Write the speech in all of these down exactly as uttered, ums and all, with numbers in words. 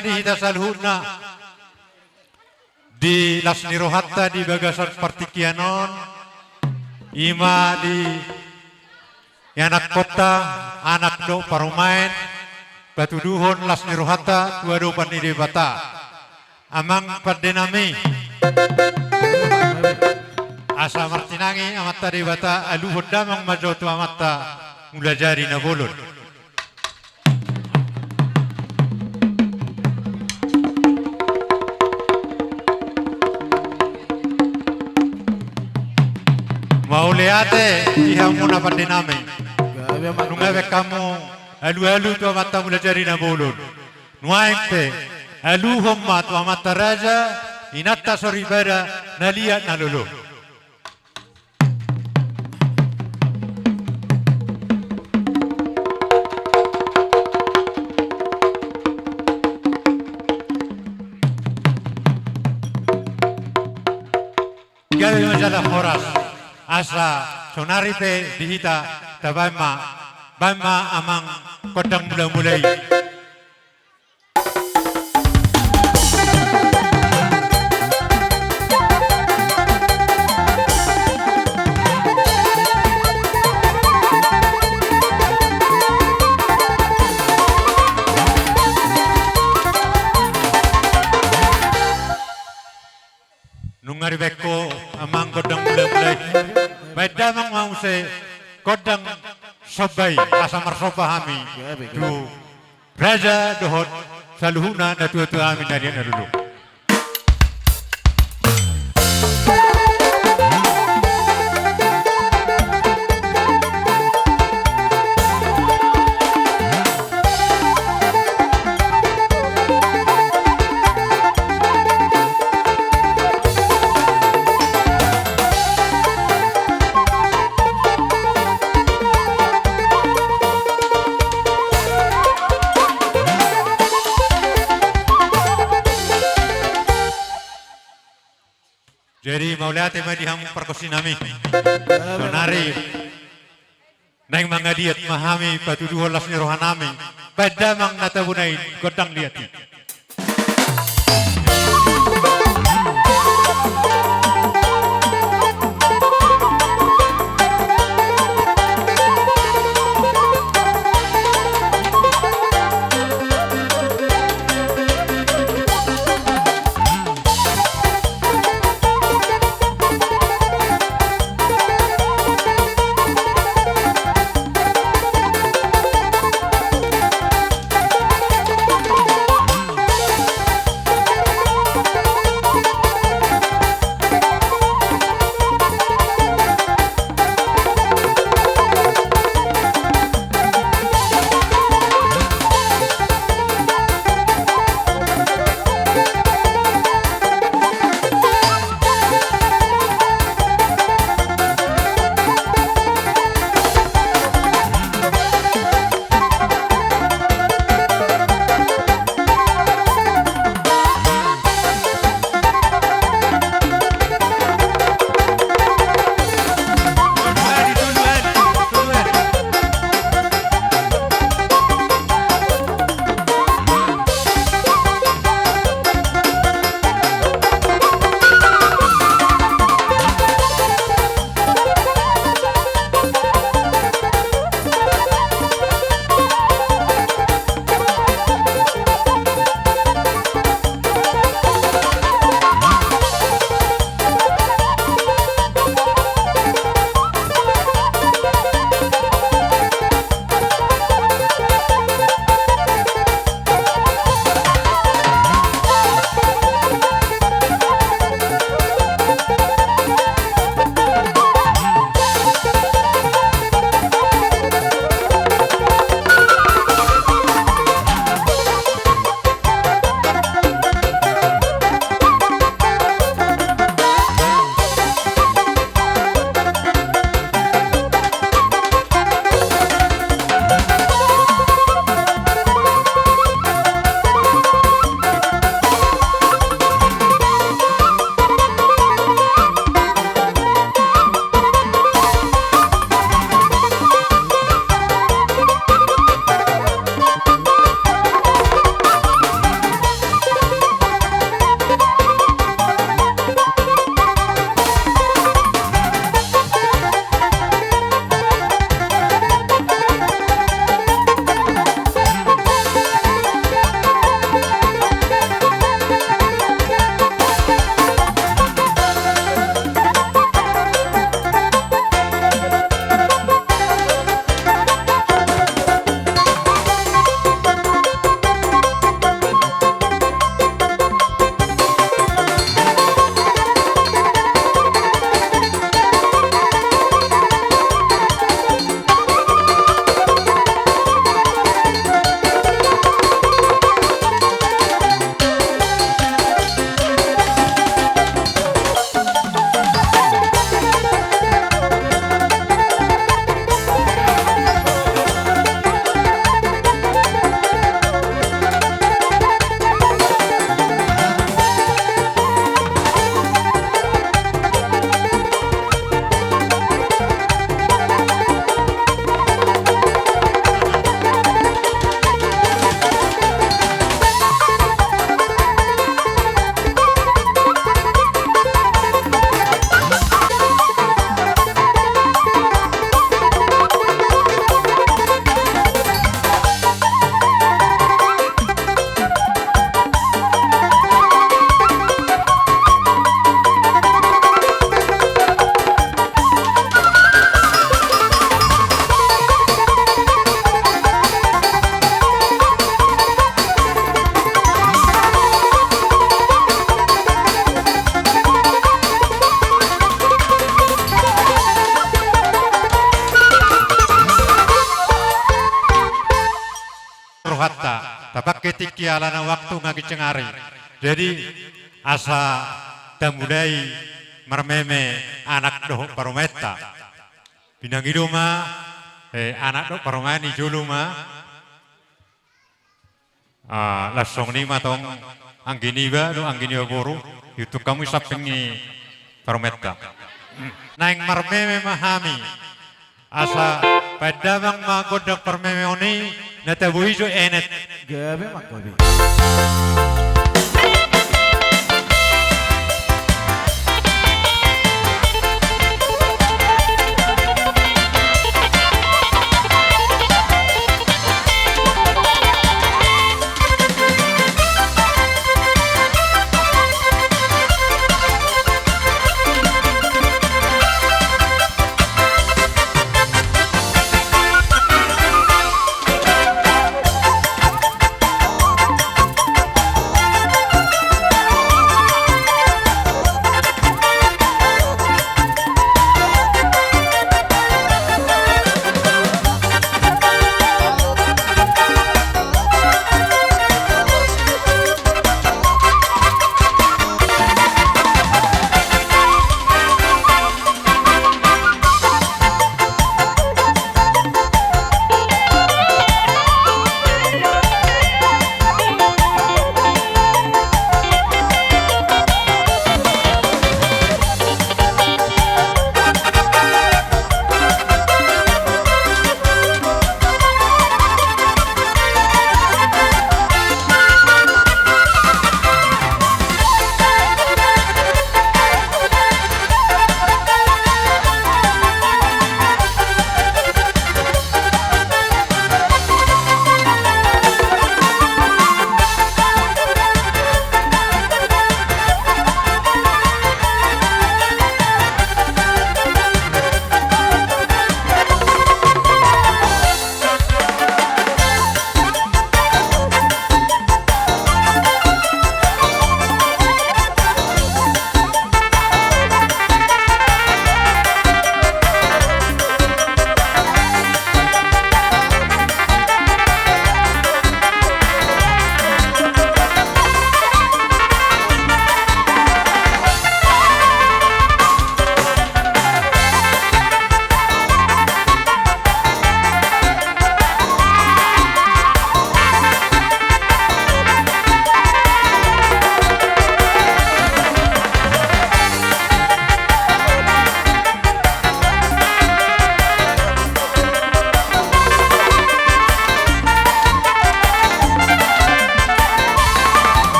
di hita saluhutna di las ni rohanta di bagasan partingkian on, i ma di ianakkonta, anak dohot parumaen, patuduhon las ni rohanta tu adopan ni Debata. Amang pandenami, asa martinangi Amanta Debata, aluhon damang ma jo tu amanta Mulajadi Na Bolon. Mauliate di hamuna pandenami. Nunga be hamu alualu tu Amanta Mulajadi Na Bolon. Nuaeng pe, aluhon ma tu amanta raja, inanta soripada, na liat na lolo. Gabe ma jala horas, asa saonari pe di hita tabaen ma, baen ma amang gondang mulamula i. Nunga dibaen ho amang gondang mulamula i, baen damang ma muse gondang somba i, asa marsomba hami tu raja dohot saluhutna natuatua hami na liat na lolo. Jadi mauliate ma di hamu pargonsinami. Saonari naeng mangaliat ma hami patuduhon las ni rohanami, baen damang na tabo na i gondang liat i. Pangke tingki alana waktu nga ginjang ari. Jadi asa tamulai marmeme anak dohot parumaenta. Pinangido ma, eh, anak dohot parumaen i jolo ma. Ah, laos songon i ma tong anggi niba dohot anggi niba boru, iuntun hamu i samping ni parumaenta. Naeng marmeme ma hami. Asa baen damang ma gondang parmemeon i, na tabo i jo enet. Gabe ma gabe.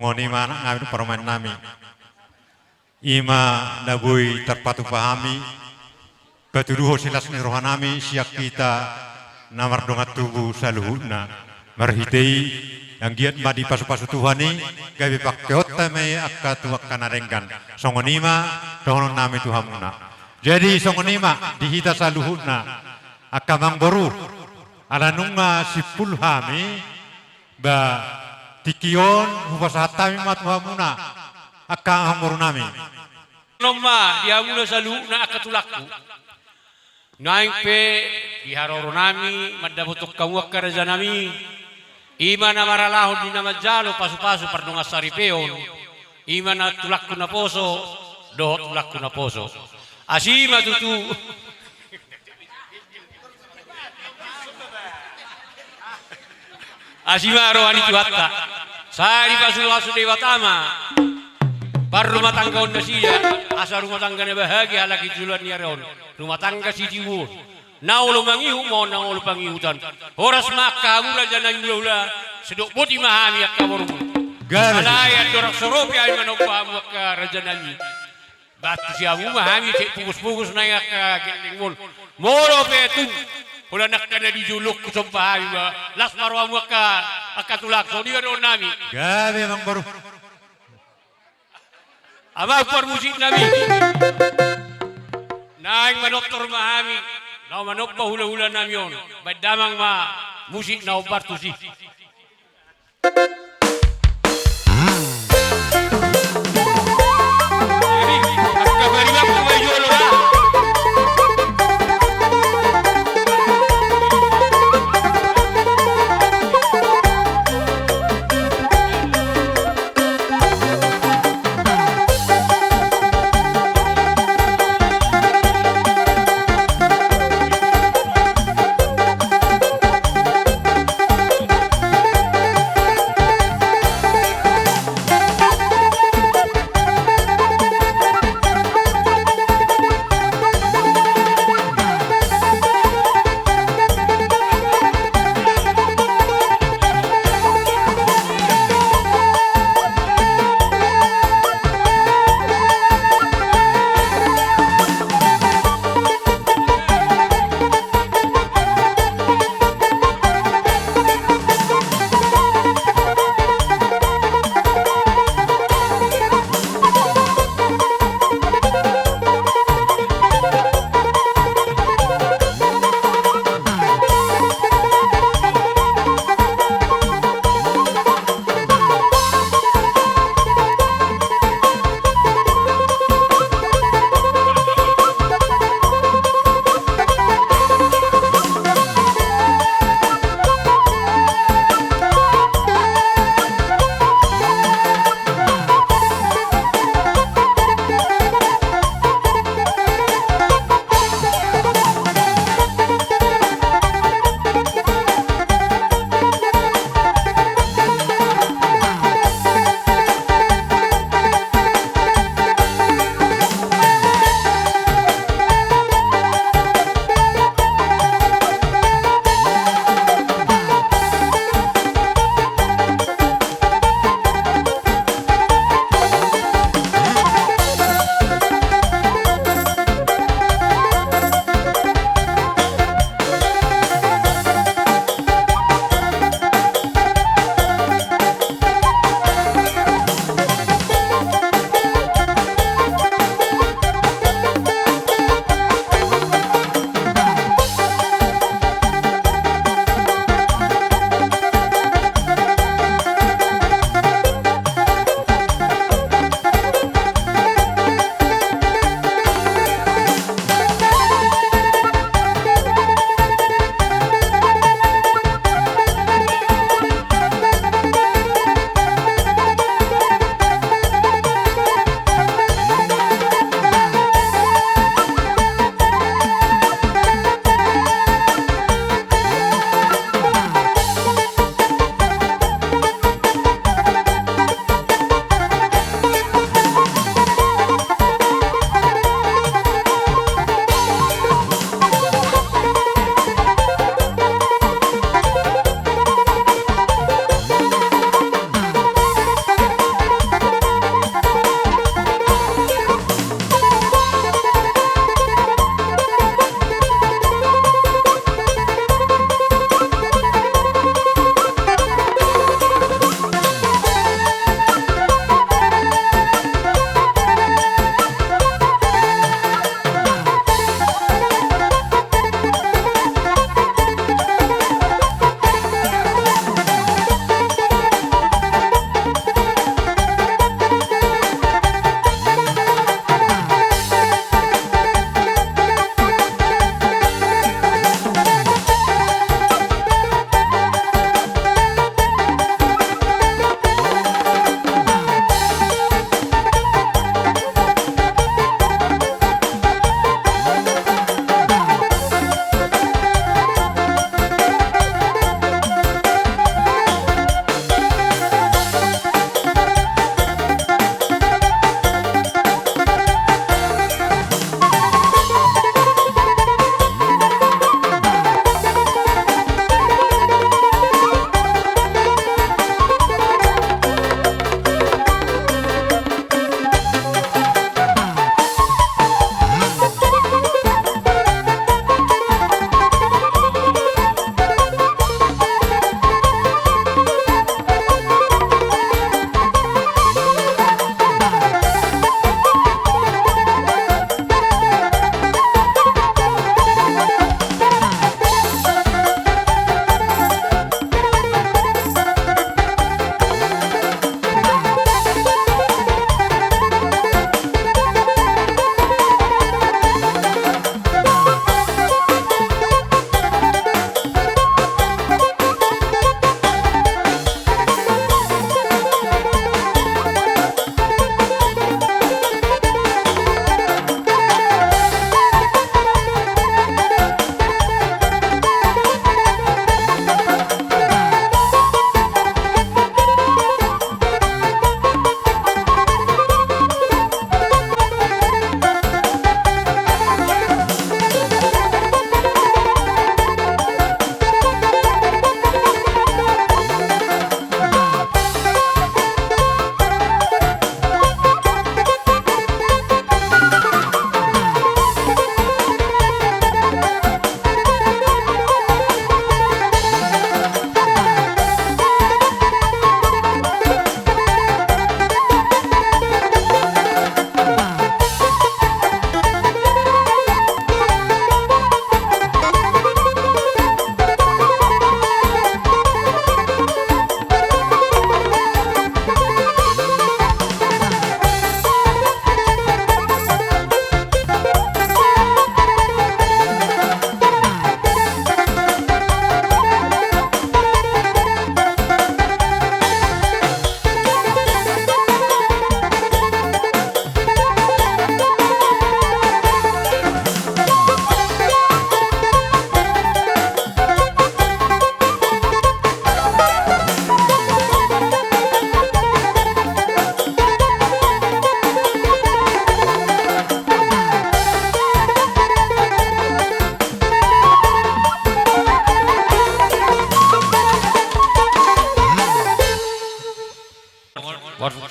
Songon i ma anak nami dohot parumaen nami. I ma na boi tarpatupa hami, patuduhon silas ni roha nami sian hita na mardongan tubu saluhutna. Marhite i, anggiat ma dipasupasu Tuhan i, gabe pangkeonta ma i angka tu angka na denggan. Songon i ma dohonon nami tu hamuna. Jadi songon i ma di hita saluhutna, angka amangboru, ala nunga simpul hami, ba tingki on hupasahat hami ma tu hamuna, angka amangboru nami. Songon i ma di hamuna saluhutna angka tulangku. Naeng pe di haroro nami mandapothon hamu angka raja nami, i ma na marhalado di na manjalo pasupasu pardongan saripeon, i ma na tulangku naposo dohot tulangku naposo. Asi ma tutu. Asi ma roha ni Tuhanta. Sai dipasupasu Debata ma parrumatanggaon nasida, asa rumah tangga na bahagia halak i tu joloan ni ari on. Rumah tangga sitiruon. Na olo mangihut ma on, na olo pangihutan. Horas ma angka hamu raja nami hulahula, sidok boti ma hami angka borumuna. Gabe. Alai andorang so ro pe hami manomba hamu angka raja nami, baen tu si hamu ma hami sian pogos-pogos nai angka gellengmon. Molo pe tung holan angka na di jolongku somba hami ba, las ma rohamu angka, angka tulang, songon i ma dohonon nami. Gabe amangboru. Amang parmusik nami. Naeng manortor ma hami laho manomba hulahula nami on. Baen damang ma musik na hombar tusi.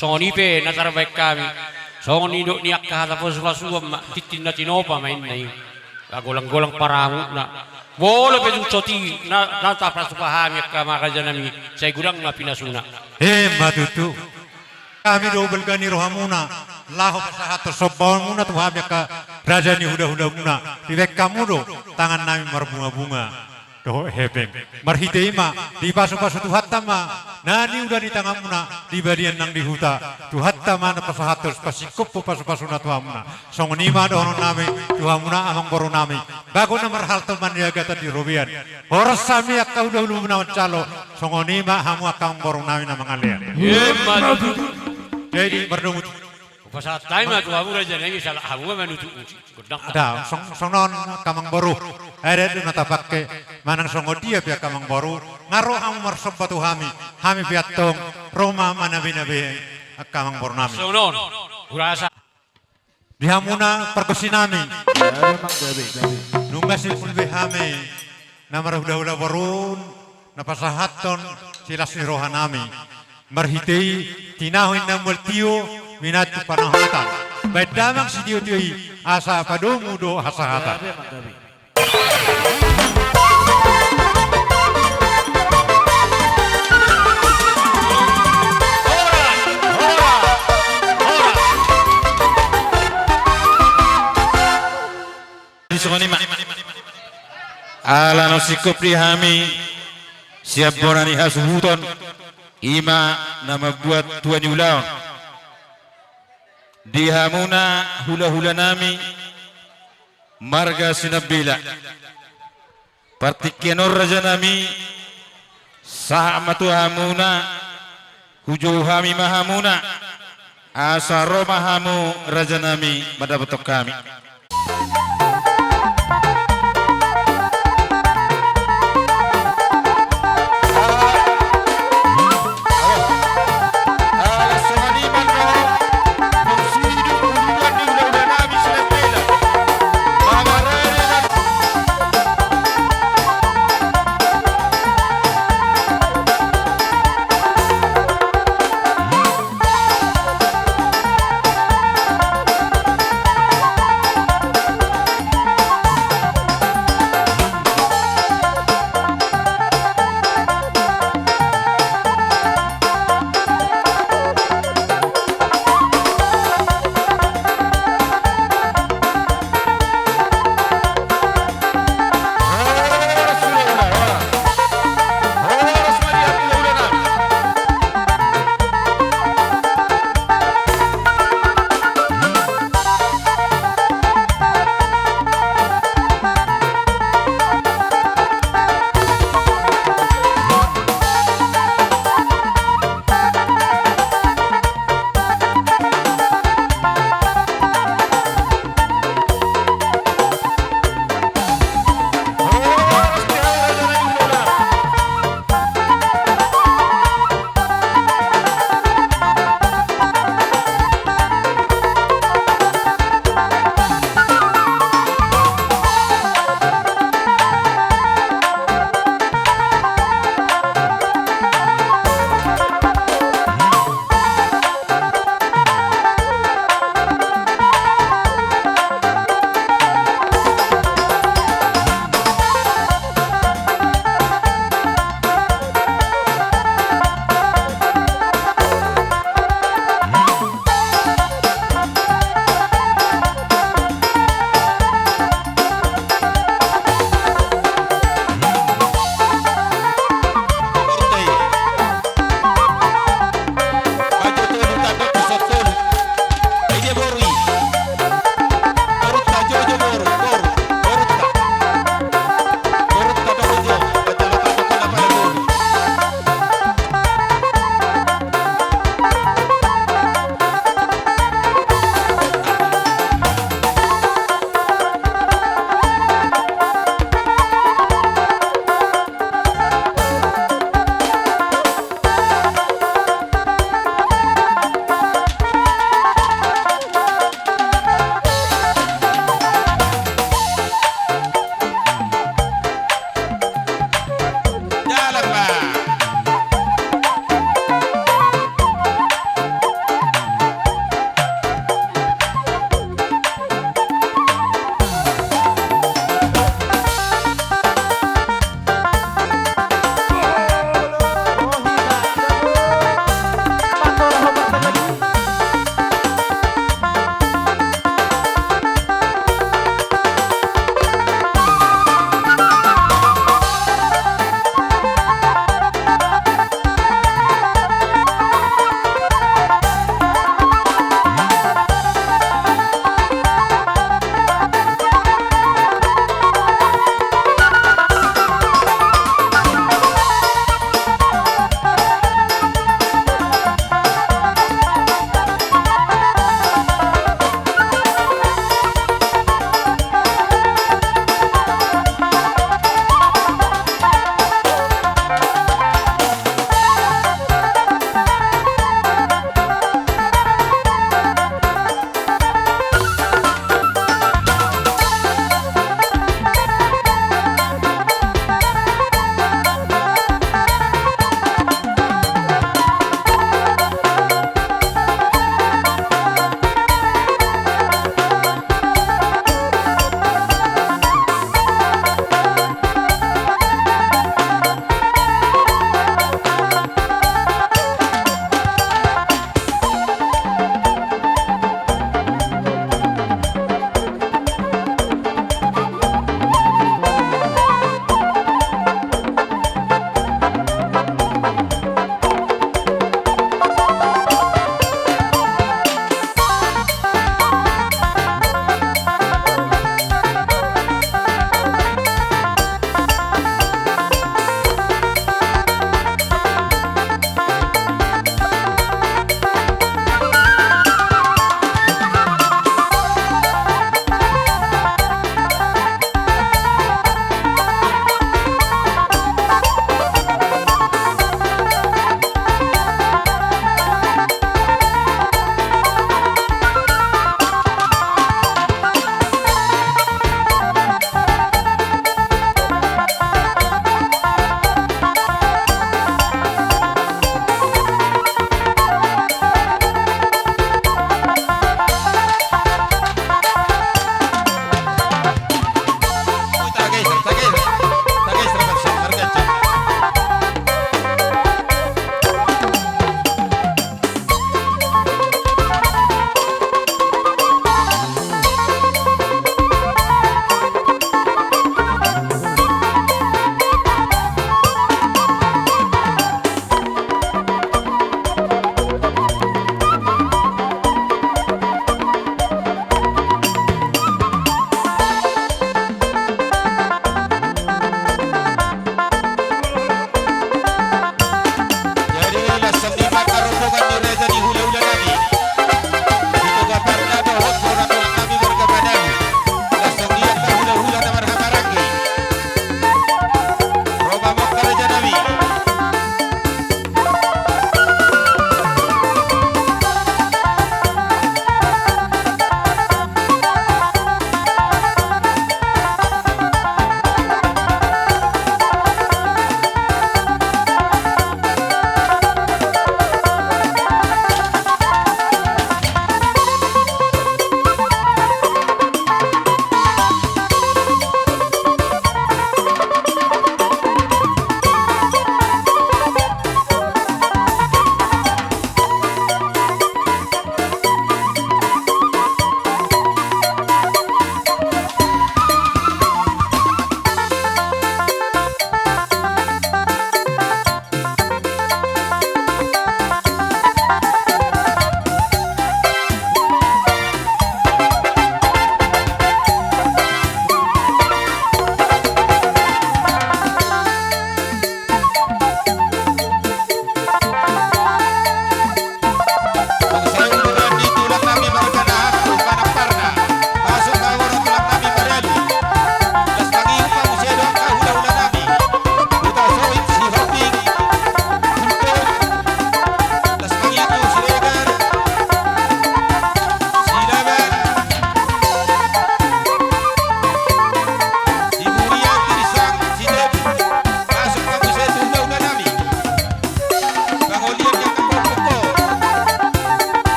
Songon i pe na tarbaen hami. Songon nidok ni angka hata pasupasuan ma, tintin na tinopa ma inna i. Golanggolang paramutna. Molo pe tung sotik na, na tapasupa hami angka amang rajanami, sai godang ma pinasuna. Emma tutu. Hami do balga ni rohamuna, laho pasahathon sombaonmuna tu hami angka raja ni hulahulamuna, dibaen hamu do tangannami marbungabunga dohot hepeng. Marhite i ma, dipasupasu Tuhanta ma na niula ni tanganmuna di balian nang di huta. Tuhanta ma na pasahathon pasingkophon pasupasuna tu hamuna. Songon i ma dohononnami tu hamuna amangborunami, bagot na marhalto maniagatan di robean. Horas hami angka hulahula na mansalo, songon i ma hamu angka amangborunami na mangalean. Emma tutu. Jadi mardomu tu. Hupasahat hami ma tu hamu rajanami, sahat hamu ma manutup uji. Godang. Ada, song-, songon on angka amangboru. Adat do na tapangke, manang songon dia pe angka amangboru, nga ro hamu marsomba tu hami, hami pe antong ro ma manabinabei angka amangborunami. Songon on. Hurasa. Di hamuna pargonsinami. Gabe, Amang, gabe, gabe. Nunga simpul be hami na marhulahula borun na pasahathon silas ni rohanami. Marhite i tinaho inna mual tio, minantu panahotan. Baen damang sitiotio i asa padomu do hasahatan. Gabe, Amang, gabe. Songon i ma. Ala naung singkop di hami sian bona ni hasuhuton, i ma na mambuat tua ni ulaon. Di hamuna hulahulanami, marga Sinambela. Partingkian on rajanami, sahat ma tu hamuna, hujou hami ma hamuna, asa ro ma hamu rajanami mandapothon hami.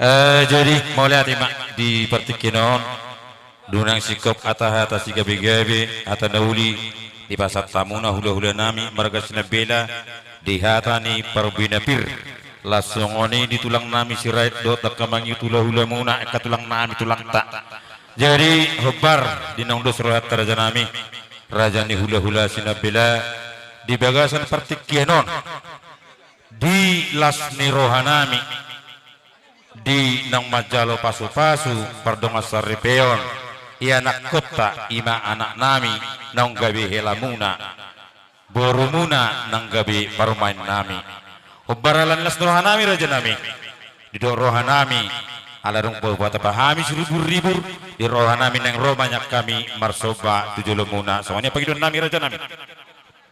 Eh, jadi, mauliate ma di partingkian on, dung naeng singkop hata-hata sigabe-gabe, hata na uli, dipasahat hamuna hula-hula nami, marga Sinambela, di hata ni parbinapir, laos songon i di tulang nami Sirait dohot angka mangihut hula-hula muna, angka tulang nami, tulangta. Jadi, hombar di naung dos rohanta raja nami, raja ni hula-hula Sinambela, di bagasan partingkian on, di las ni roha nami, di naung manjalo pasu-pasu pardongan saripeon, ianakkonta i ma anak nami, naung gabe helamuna, borumuna nang gabe parumaen nami. Hombar ala ni las ni roha nami raja nami, didok roha nami, ala dung patapa hami siribur-ribur, di roha nami naeng ro ma nian hami marsomba tu jolomuna, songon i ma pangidoan nami raja nami.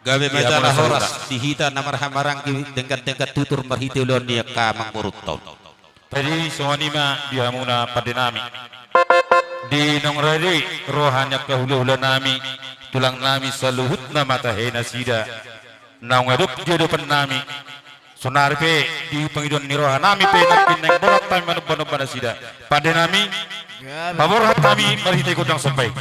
Gabe ma jala horas di hita na marhahamaranggi denggan-denggan tutur marhite ulaon ni angka amangborunta on. Jadi songon i ma di hamuna pande nami. Di naung rade roha ni angka hula-hula nami, tulang nami saluhutna ma tahe nasida. Naung adong di adopan nami. Sonari pe di pangidoan ni roha nami pe nangkin naeng borhat hami manomba-nomba nasida. Pande nami, paborhat hami marhite gondang somba i.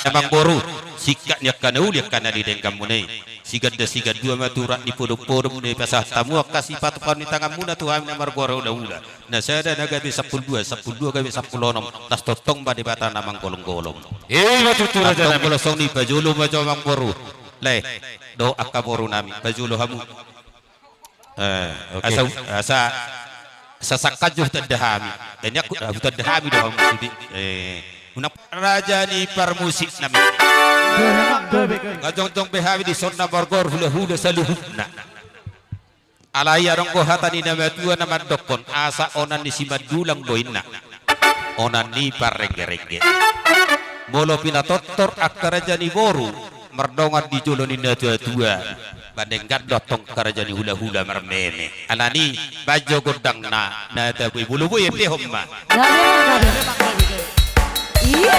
Amangboru, singkat ni angka na uli angka na di dengganmuna i. Siganda sigandua ma tu urat ni podom-podom na dipasahat hamu angka sipatupaon ni tanganmuna tu hami na margoar hula-hula. Na sada na gabe sampulu dua, sampulu dua gabe sampulu onom, na tongtong ma Debata na manggolom-golom. Ima tutu raja nami. Antong molo songon i pajolo ma jo amangboru. Lae, dohot angka boru nami, pajolo hamu. Eh, oke. Asa, asa, asa sangkan jo hutanda hami. Ini aku, ah, hutanda hami do hamu sude. Eh, unang raja ni parmusik nami. Nga jongjong be hami dison na margoar hula-hula saluhutna. Alai adong do hata ni na matua na mandokkon, asa onan ni simandulang do inna. Onan ni parrengge-rengge. Molo pinatortor angka raja ni boru, mardongan di jolo ni na tua-tua, bandenggan do antong angka raja ni hula-hula marmeme. Alani, baen jo gondangna, na tabo i, molo boi ate homa. Gabe, gabe. Iya.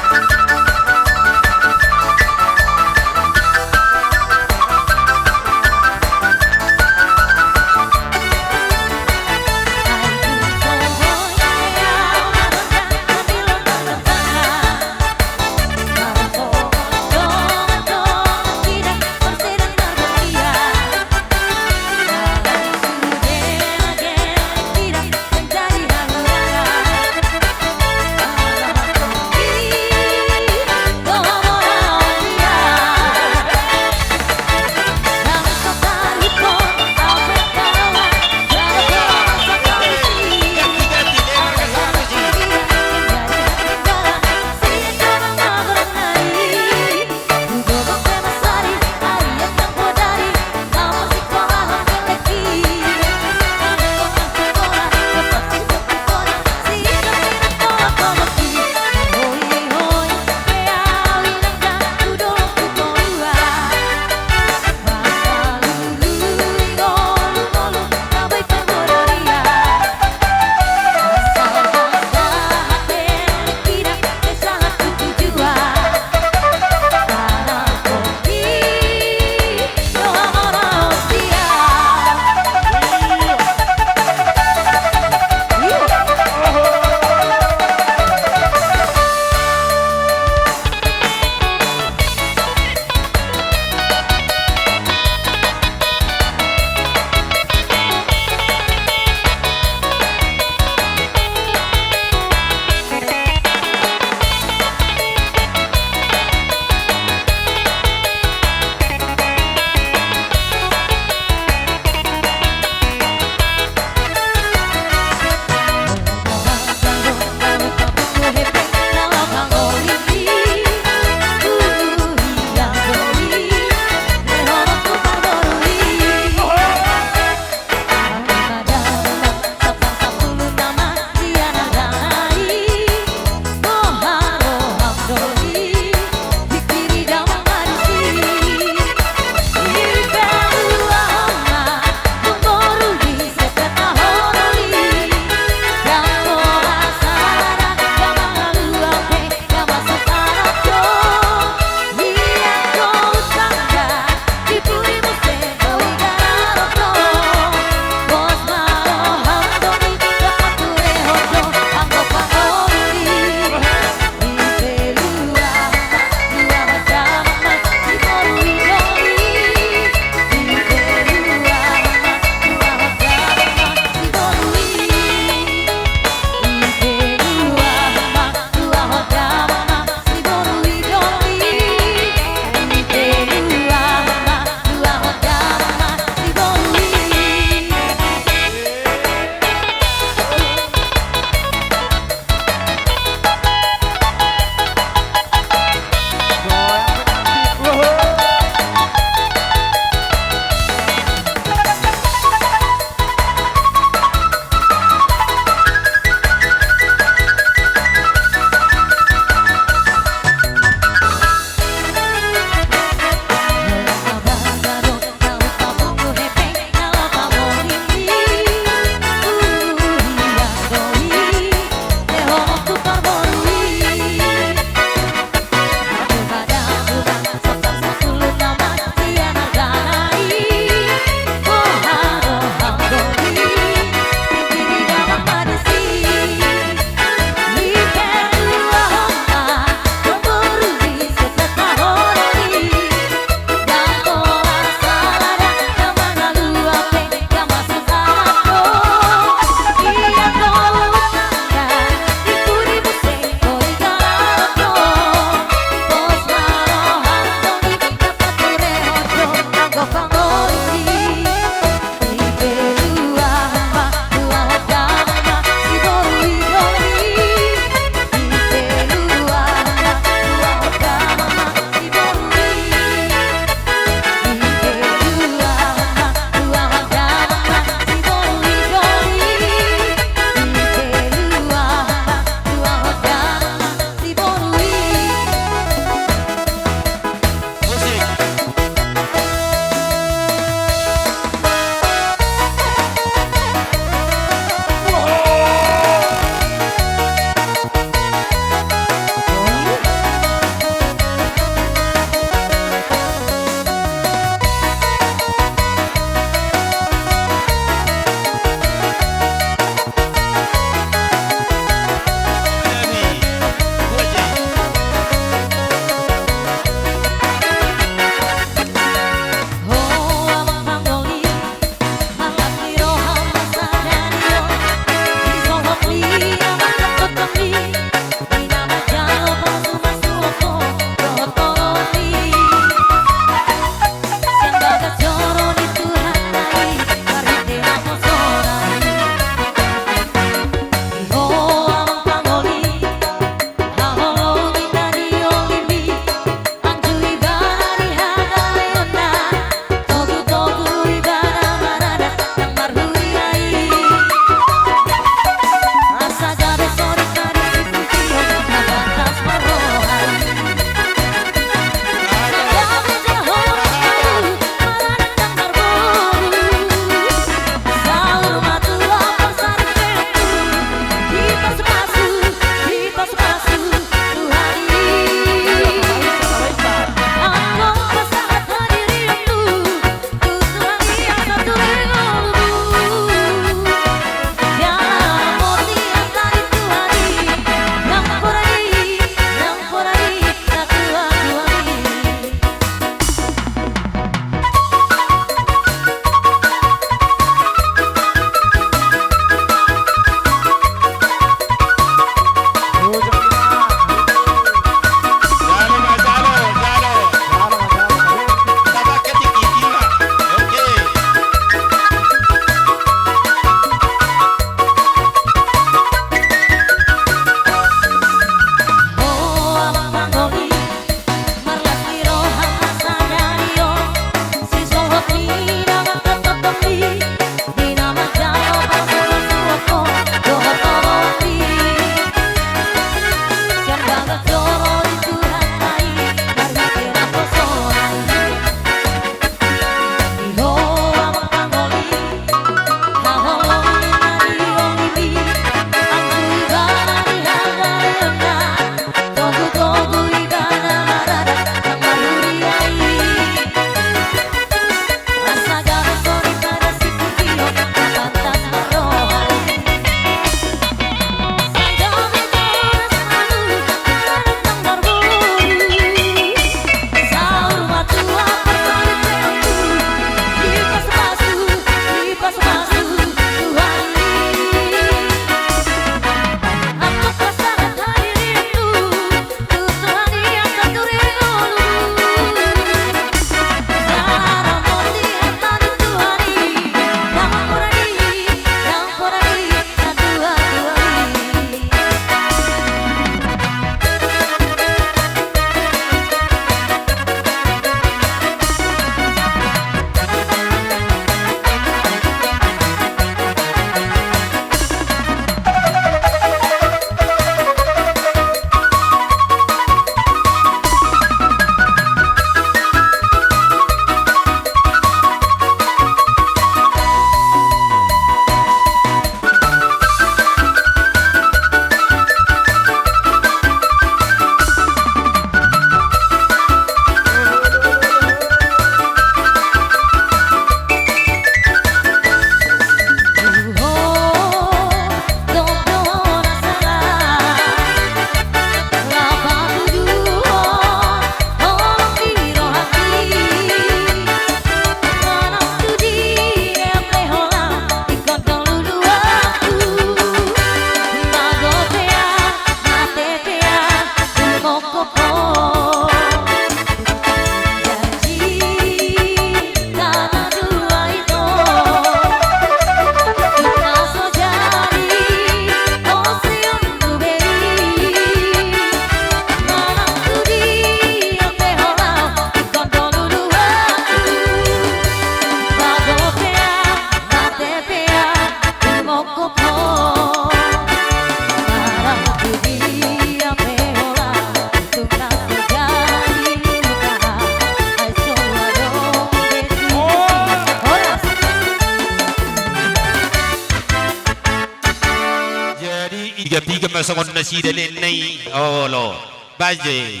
Piga-piga ma songon nasida ninna i, olo. Baen jo i.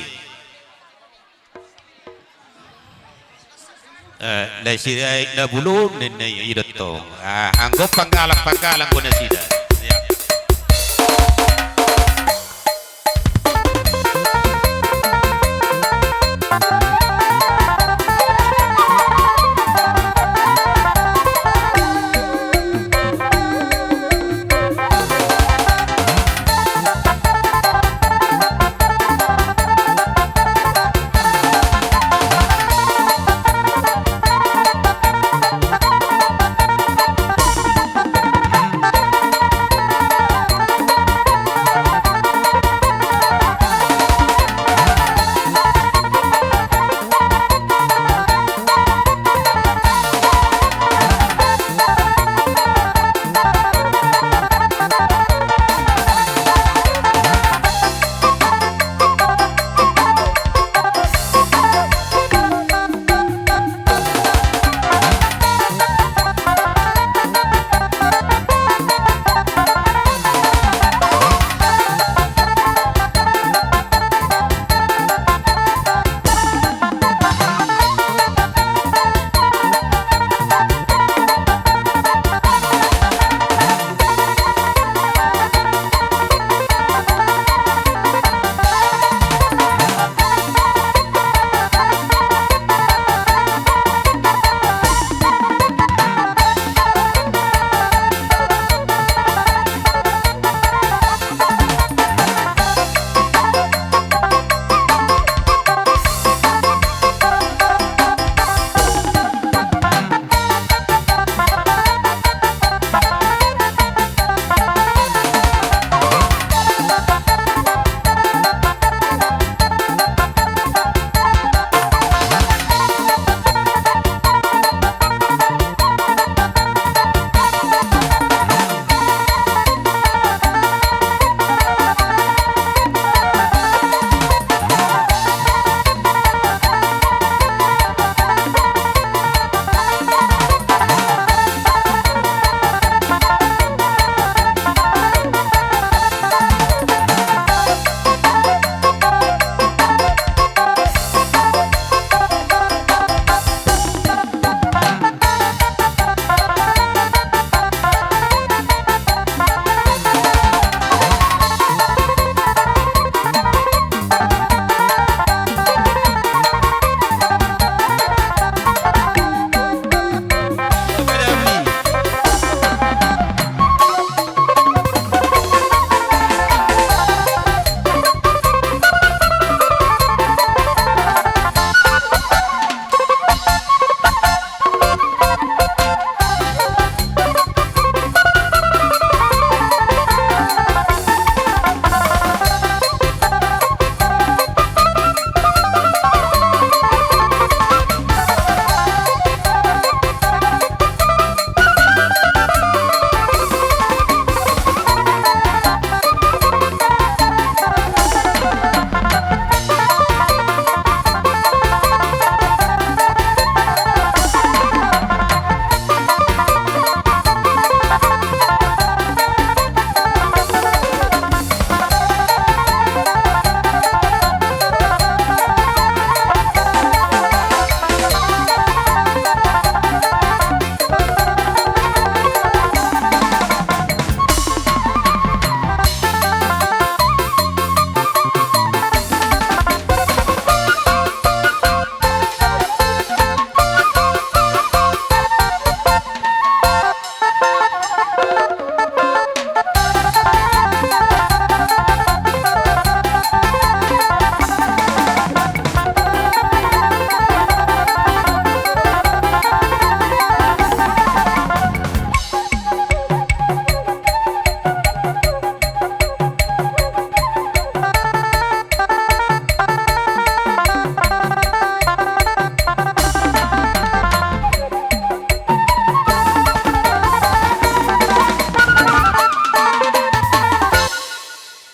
Eh, nasida i na bulung ninna i, i do tong. Ah, anggo panggalang, panggalang do nasida. Ya.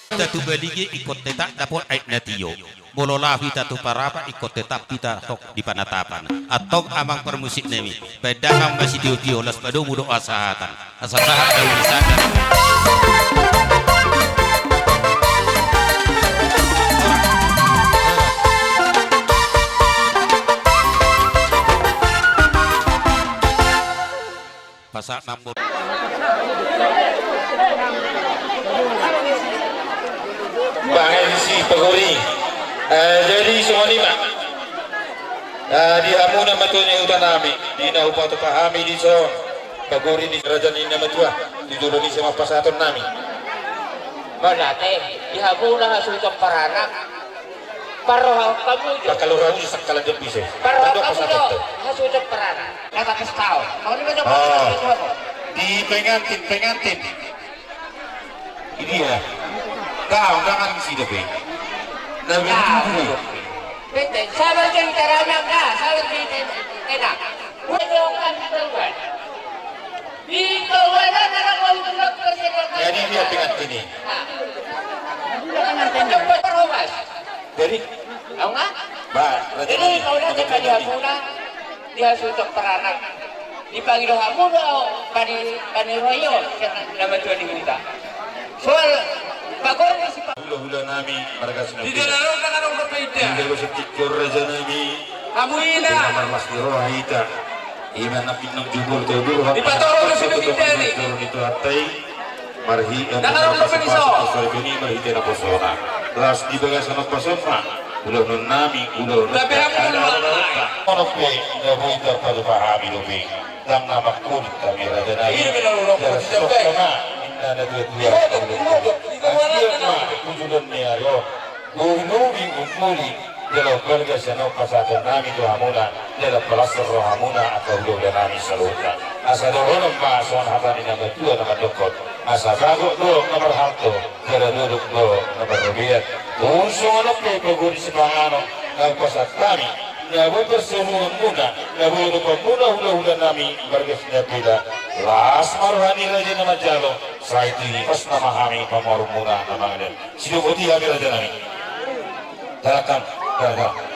Hita tu Balige ingkon tetap dapot aek na tio. Molo laho hita tu Parapat ingkon tetap hita tok di panatapan. Antong amang parmusik nami, baen damang ma sitio-tio, laos padomu do hasahatan. Asa sahat daun sadar. Pagori. Eh, jadi songon i ma. Eh, di hamuna matua ni huta nami, di na hupatupa hami dison, pagori ni raja ni na matua, tu jolo ni sian pasahaton nami. Mauliate, di hamuna hasuhuton paranak, parrohahon hamu jo. Pakaluar hamu jo sangkalan di ambise. Parrohahon hamu jo hasuhuton paranak. Kata pestao. Kau ni ma jo. Oh. Di pengantin, pengantin. Ini ya. Kau jangan sida pe. Nah, begitu. Bete, sabar jadi karangan dah, sabar jadi tena. Buat orang kan kita buat. Di kawan ada orang mau buat kerja. Jadi dia pengantin ini. Nah. Buat terhobas. Jadi, au nga? Ba, jadi, kau dah jadi tadi hamuna, di hasuhuton paranak. Dipangido hamu do, pani, pangido i, sian na matua ni huta. Soal, pagori ni si pa- Hulahula nami, marga Sinapila. Di dalam tangan orang berbeda. Di dalam setikor raja nami. Hamu ina. Di kamar mas di roha ita. Ima na pinang jubur tu jubur. Di patoro tu sini pinang. Jubur itu atai. Marhi, eh, tangan orang berbeda. Sorry, ini marhi tena posona. Las di bagasan pasona. Ulaon nami, ulaon. Tapi aku ada ulaon. Ono pe, na boi tarpatupa hami dope. Ndang na mangkulit hami raja nami. Iya, benar, ulaon. Jala sisok hami, inna na dua dua. Iya, betul, betul. Iya, betul. Iya, ma, tujuan ni ari on. Lobi-lobi ummuli, jala umbalga sian on pasahaton nami tu hamuna, jala palas rohamuna angka hulahula nami saluhutna. Asa dohonon ma songon hata ni na matua na mandokkon. Asa bagot do na marhalto, jala dolok do na marrobean. Tung songon on pe pagori sipanganon, na hupasahat hami, na boi parsaurunganmuna, na boi adopanmuna hulahula nami, marga Sinapila. Las ma roha ni raja na manjalo, sai tu i pas nama hami pamoruonmuna na mangalehon. Sidok boti hami raja nami. Dalakkan, dalakkan.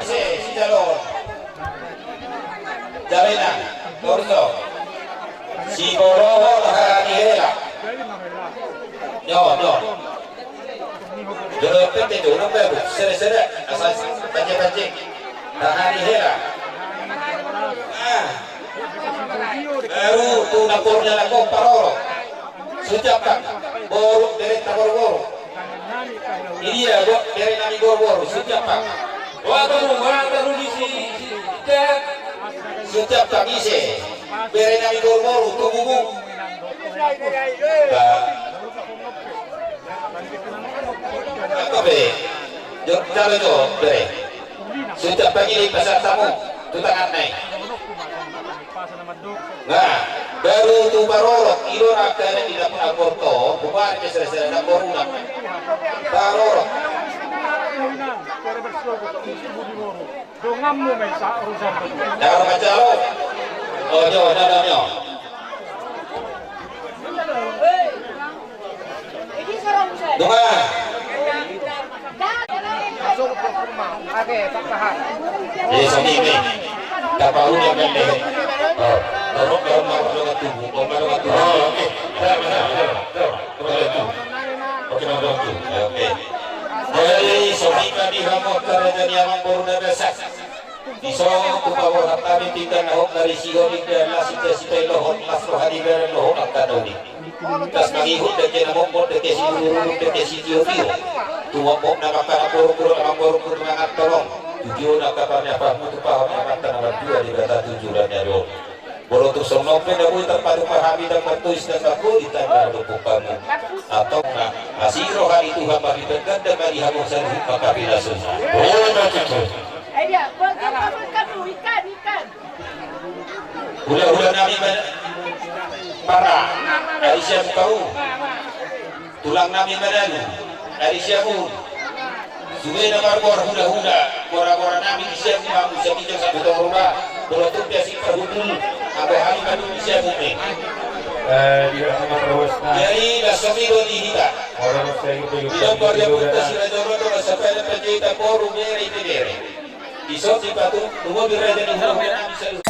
Sijalo. Jalo inang, torus do. Siborongkol hela ni hela. Nyo, nyo. Jolo pete tu, unang babu. Sere, sere. Asa pancing, pancing. Hela ni hela. Ah. Baru tu na boru na nangkok parorot. Sucapak. Boru, bere na boru-boru. Idia, bo, bere nami boru-boru, sucapak. Wah, tu, wah, tu, di si, si, si, sucapak ise. Bere nami boru-boru, tu gugu. Ba. Apa be? Jo, jalo jo, bere. Sucapak i pasahat hamu, tu tangan nai. Nah, baru tu parorot, i do na angka na di dapur angkorto, bubar pe sere-sere na boru na. Parorot. Donganmu ma i sa urusan. Jangan macam lo. Oh, nyo, nyo, nyo, nyo. Dongan. Eh, sami ini. Dapat udah kan deh. Oh, dorong, dorong, dorong, dorong, tubuh. Oh, dorong, tubuh. Oh, oke. Dorong, dorong, dorong. Dorong, dorong. Oke, dorong, dorong, tubuh. Ya, oke. Jadi, sami tadi kamu kerja ni amang boru na besak. Dison tu paborhat hami pinggan na hot na risihon, ingkon las ingkon sipailohon, las roha ni bere lohon angka na uli. Las mangihut dengke na mokmok, dengke siurururu, dengke sitiotio. Tumomok na mangkaramboru, na mangboru, na mangantoron. Tujuon angka parniapahonmu tu paha ni Amanta na martua Debata tu joloan ni ari on. Molo tung songon on pe na boi tarpatupa hami, ndang martois ndang margoli, ndang na dompuk hamu. Antong na asi roha ni Tuhan ma di penggan, damang ma di hamu saluhut mangkapinasuna. Olo ma tutu. Hulahula nami ma-, para, ari sian hau. Tulang nami manalu, ari sian hau. Sude na margoar hulahula, gora-gora nami di sian hau, hamu sian Bijang Sabutorula, molo tung pe asi parhundul, anggo hami mandung di sian hau pe. Eh, di rumah terus, nah. Jadi, das sami do di hita. Orang saya itu juga. Di nomor dia pun tas sira jolo do, sampai dapat cerita boru bere, itu bere. Dison dipatupa, lumobi raja ni hulahula nami saluhut.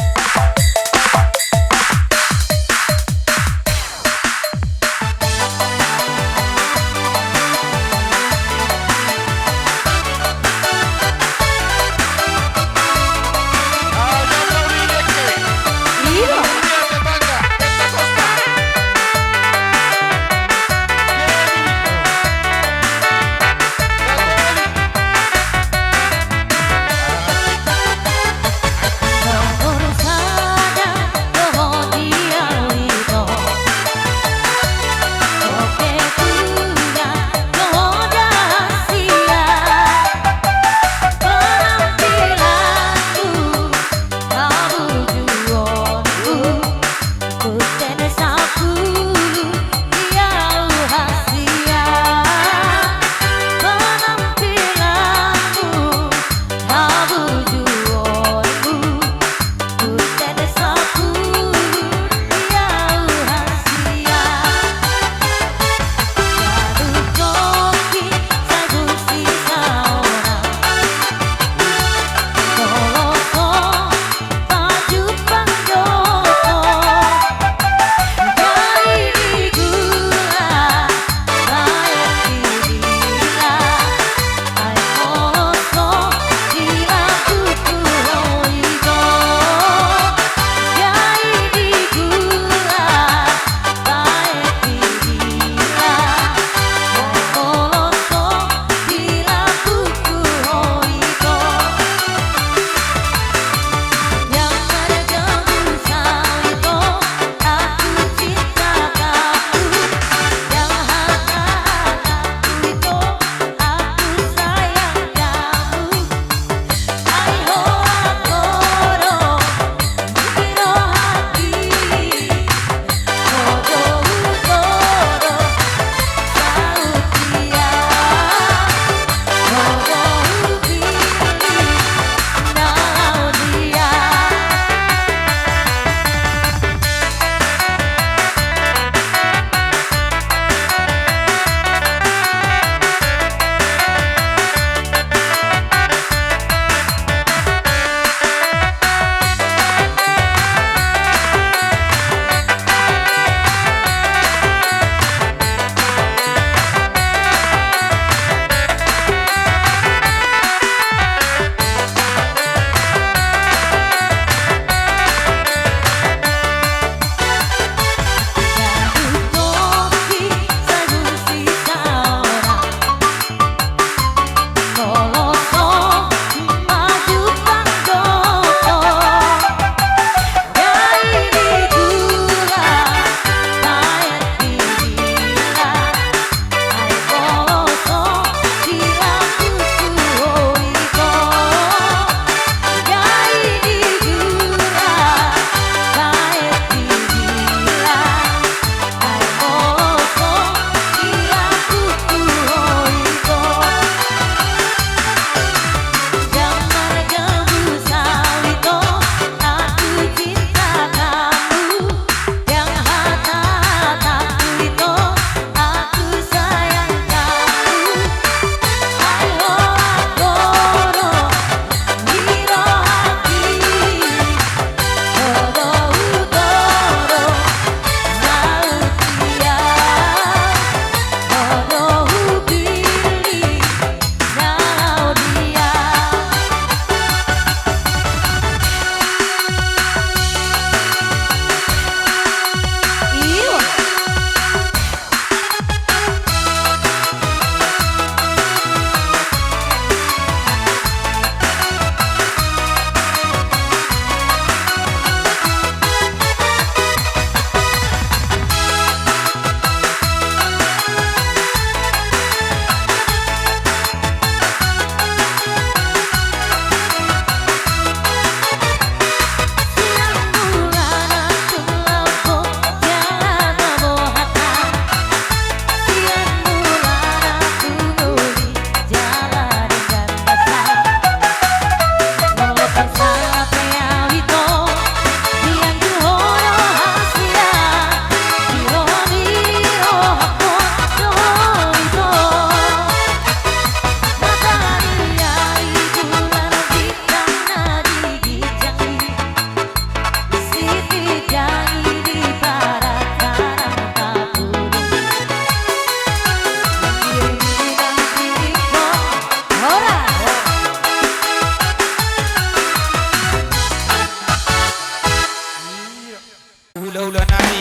Ulaon nami,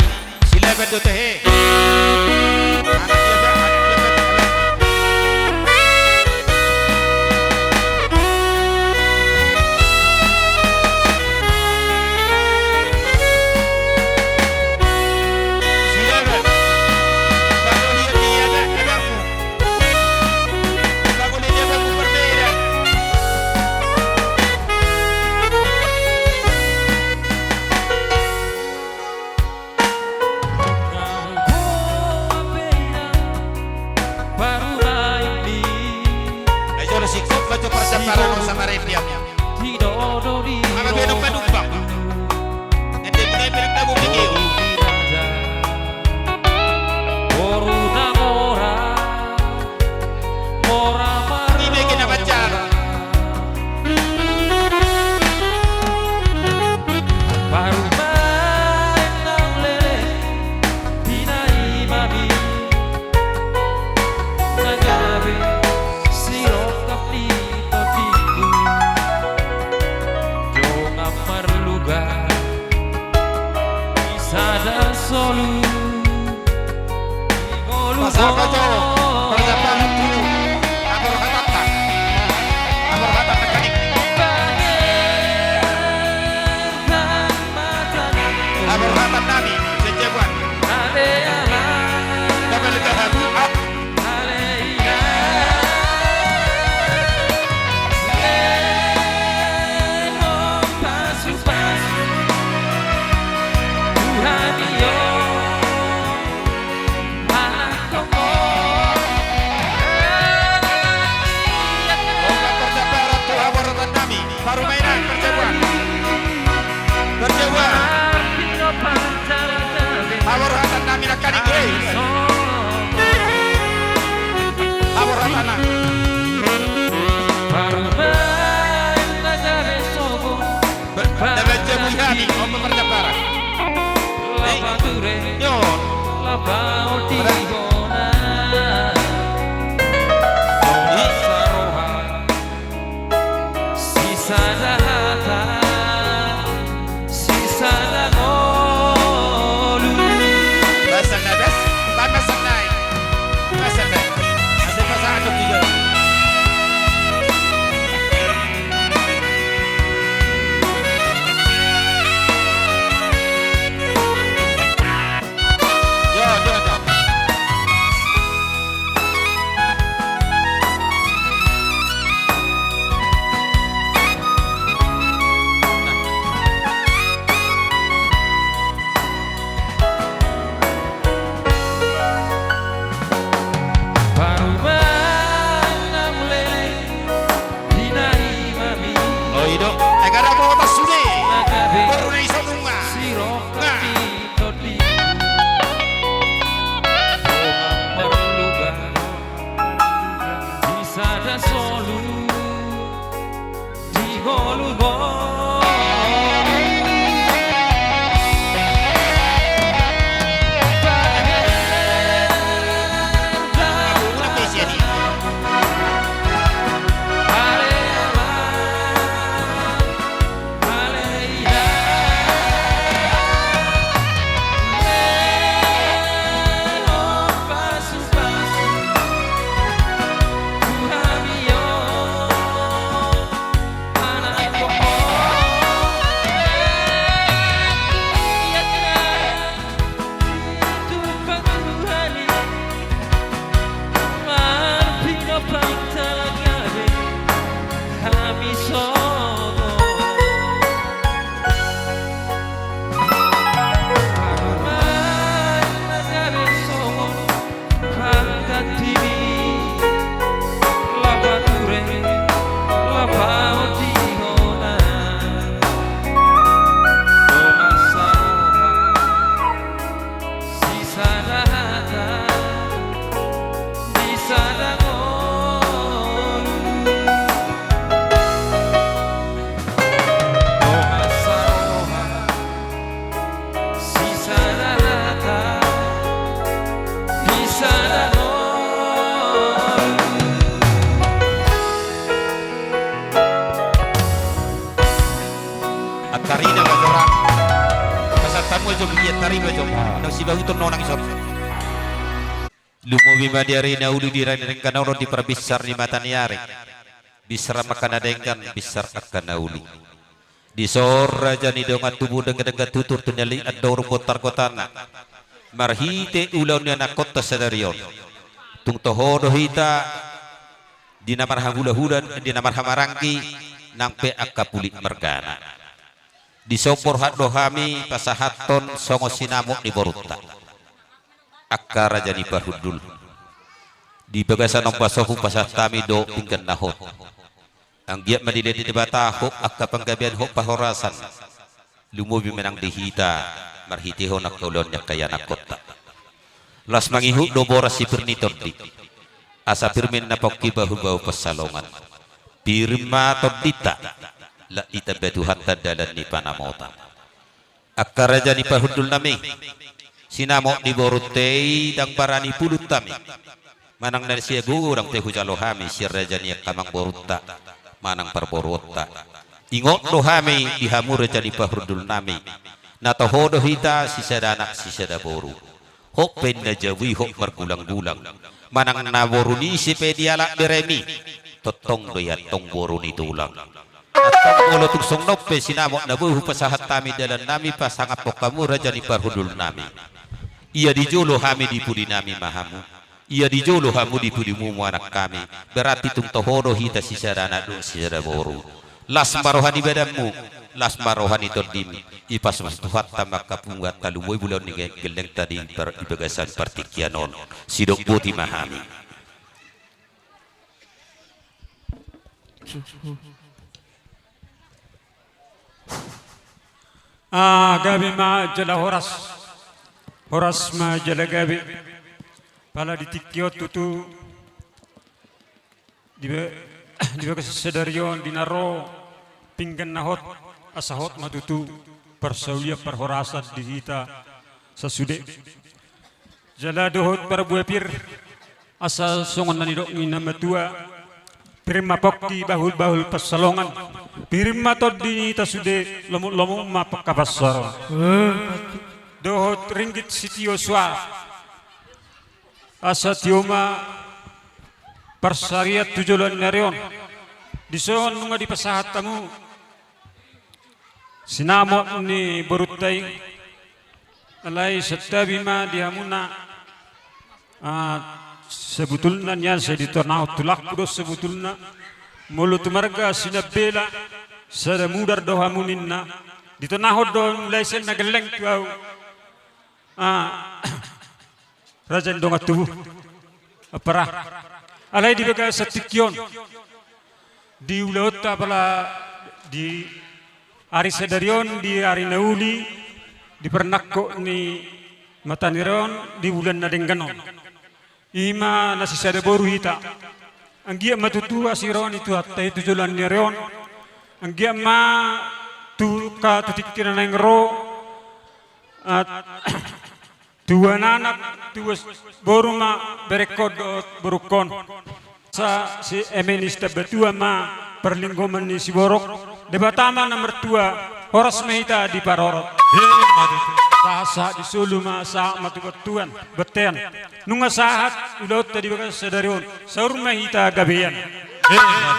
Silaban do tahe. Anak dia, anak dia, anak. Silaban. Baru dia, dia, anak, anakmu. Ai jolo singkop baca parsamparan on sama rendiam. Mama beno padumbang. Ende guna bilang tabu mikir. Ibege na manjalo. Parumaen naung leleng di na i ma mi, na gabe sirongkap ni tondingku. Dongan marluga di sada solu. Pasahat jo parsamparan tu amor hatanta. Amor hatanta nangkaning. Amor hatanta nami, sian jabuan. Dapat letak habu, ah. Dongan parsamparan tu amor hatanta nami. Parumaen, parjabuan. Parjabuan. Amor hatanta nami nangkaning, hei. Amor hatanta nami. Ba-, na manjabu hami, on ma parsamparan. Hei. Yo. Hei. Sisada hata, sisada ngolu. Basa na bas, basa na i. Basa na i. Asa basa aja tiga. Yo, yo, yo. Parumaen naung leleng di na i ma mi. Oi do, ai gara botas sude. Baru na i so nunga. Sirongkap ni tondi. Dongan marluga di sada solu. Di ngolu-ngolu. Antarina ma jora. Pasahat Tanu aja bagi ya, tarima aja. Nang sibahuton nonang ison. Lumobi ma di ari na uli, di ari na denggan on, di parbinsar ni mata ni ari. Binsar ma angka na denggan, binsar angka na uli. Dison raja ni dongan tubu, denggan-denggan tutur tu na liat dohot bontar gotana. Marhite ulaon ni anakkonta sadari on, tung toho do hita di na marhahula-hula, di na marhahamaranggi, nang pe angka pulik margana. Dison borhat do hami pasahathon songon sinamot ni borunta, angka raja ni parhundul. Di bagasan ombas on hupasahat hami do pinggan na hot. Anggiat ma dilehon ni Debata hot angka panggabean, hot parhorasan. Lumobi ma nang di hita marhitehon angka ulaon ni angka ianakkonta. Las mangihut do boras si pir ni tondi, asa pir ma ninna pongki bahul-bahul pansalongan. Pir ma tondinta, laos ditamba Tuhanta dalan ni panamotan. Angka raja ni parhundul nami, sinamot ni borunta i ndang barani pulut hami. Manang na sian gogo ndang pe hujalo hami sian raja ni angka amangborunta manang parboruonta. Ingot do hami di hamu raja ni parhundul nami, na toho do hita sisada anak sisada boru. Hot pe ninna jabu i hot margulang-gulang. Manang na boru ni ise pe dialap beremi, tongtong do i antong boru ni tulang. Antong molo tung songon on pe sinamot na boi hupasahat hami dalan nami pasangaphon hamu raja ni parhundul nami. Ia di jolo hami, di pudi nami ma hamu. Ia di jolo hamu, di pudimu ma anak hami. Berarti tung toho do hita sisada anak dohot sisada boru. Las ma roha ni badanmu, las ma roha ni tondim. Ipaspas Tuhanta ma angka punguanta, lumobi ulaon ni gellengta di par-, di bagasan partingkian on. Sidok boti ma hami. Ah, gabe ma jala horas. Horas ma jala gabe. Pala di tingki on tutu di ba-, di bagasan sadari on di na ro pinggan na hot, asa hot ma tutu parsaulian parhorasan di hita sasude. Jala dohot parbue pir, asa songon na nidok ni na matua, pir ma pongki bahul-bahul pansalongan, pir ma tondi ni hita sude, lomo-lomo ma pangkapansaron. Dohot ringgit sitio suara, asa tio ma parsarian tu joloan ni ari on. Dison nunga dipasahat hamu sinamot ni borunta i. Alai santabi ma di hamuna. Ah, sebetulna nian sai ditonahon tulangku do sebetulna. Molo tu marga Sinambela, sada mudar do hamu ninna. Ditonahon do mulai sian na gelleng tu ahu. Ah, raja ni dongan tubu. Ampara. Alai di bagasan tingki on, di ulaonta pala di ari sadari on, di ari na uli, di parnangkok ni mata ni ari on, di bulan na denggan on. I ma na sisada boru hita. Anggiat ma tutu asi ro ni Tuhanta i tu joloan ni ari on. Anggiat ma tu angka tu tingki na naeng ro. Ah, tubuan anak, tubuan boru ma berengkon dohot borungkon. Asa si eme ni Sitambatua ma parlinggoman ni siborok. Debata ma na martua, horas ma hita diparorot. Ima tutu. Sahat-sahat di solu ma, sahat ma tu bontean, bontean. Nunga sahat ulaonta di bagasan sadari on, saur ma hita gabean. Ima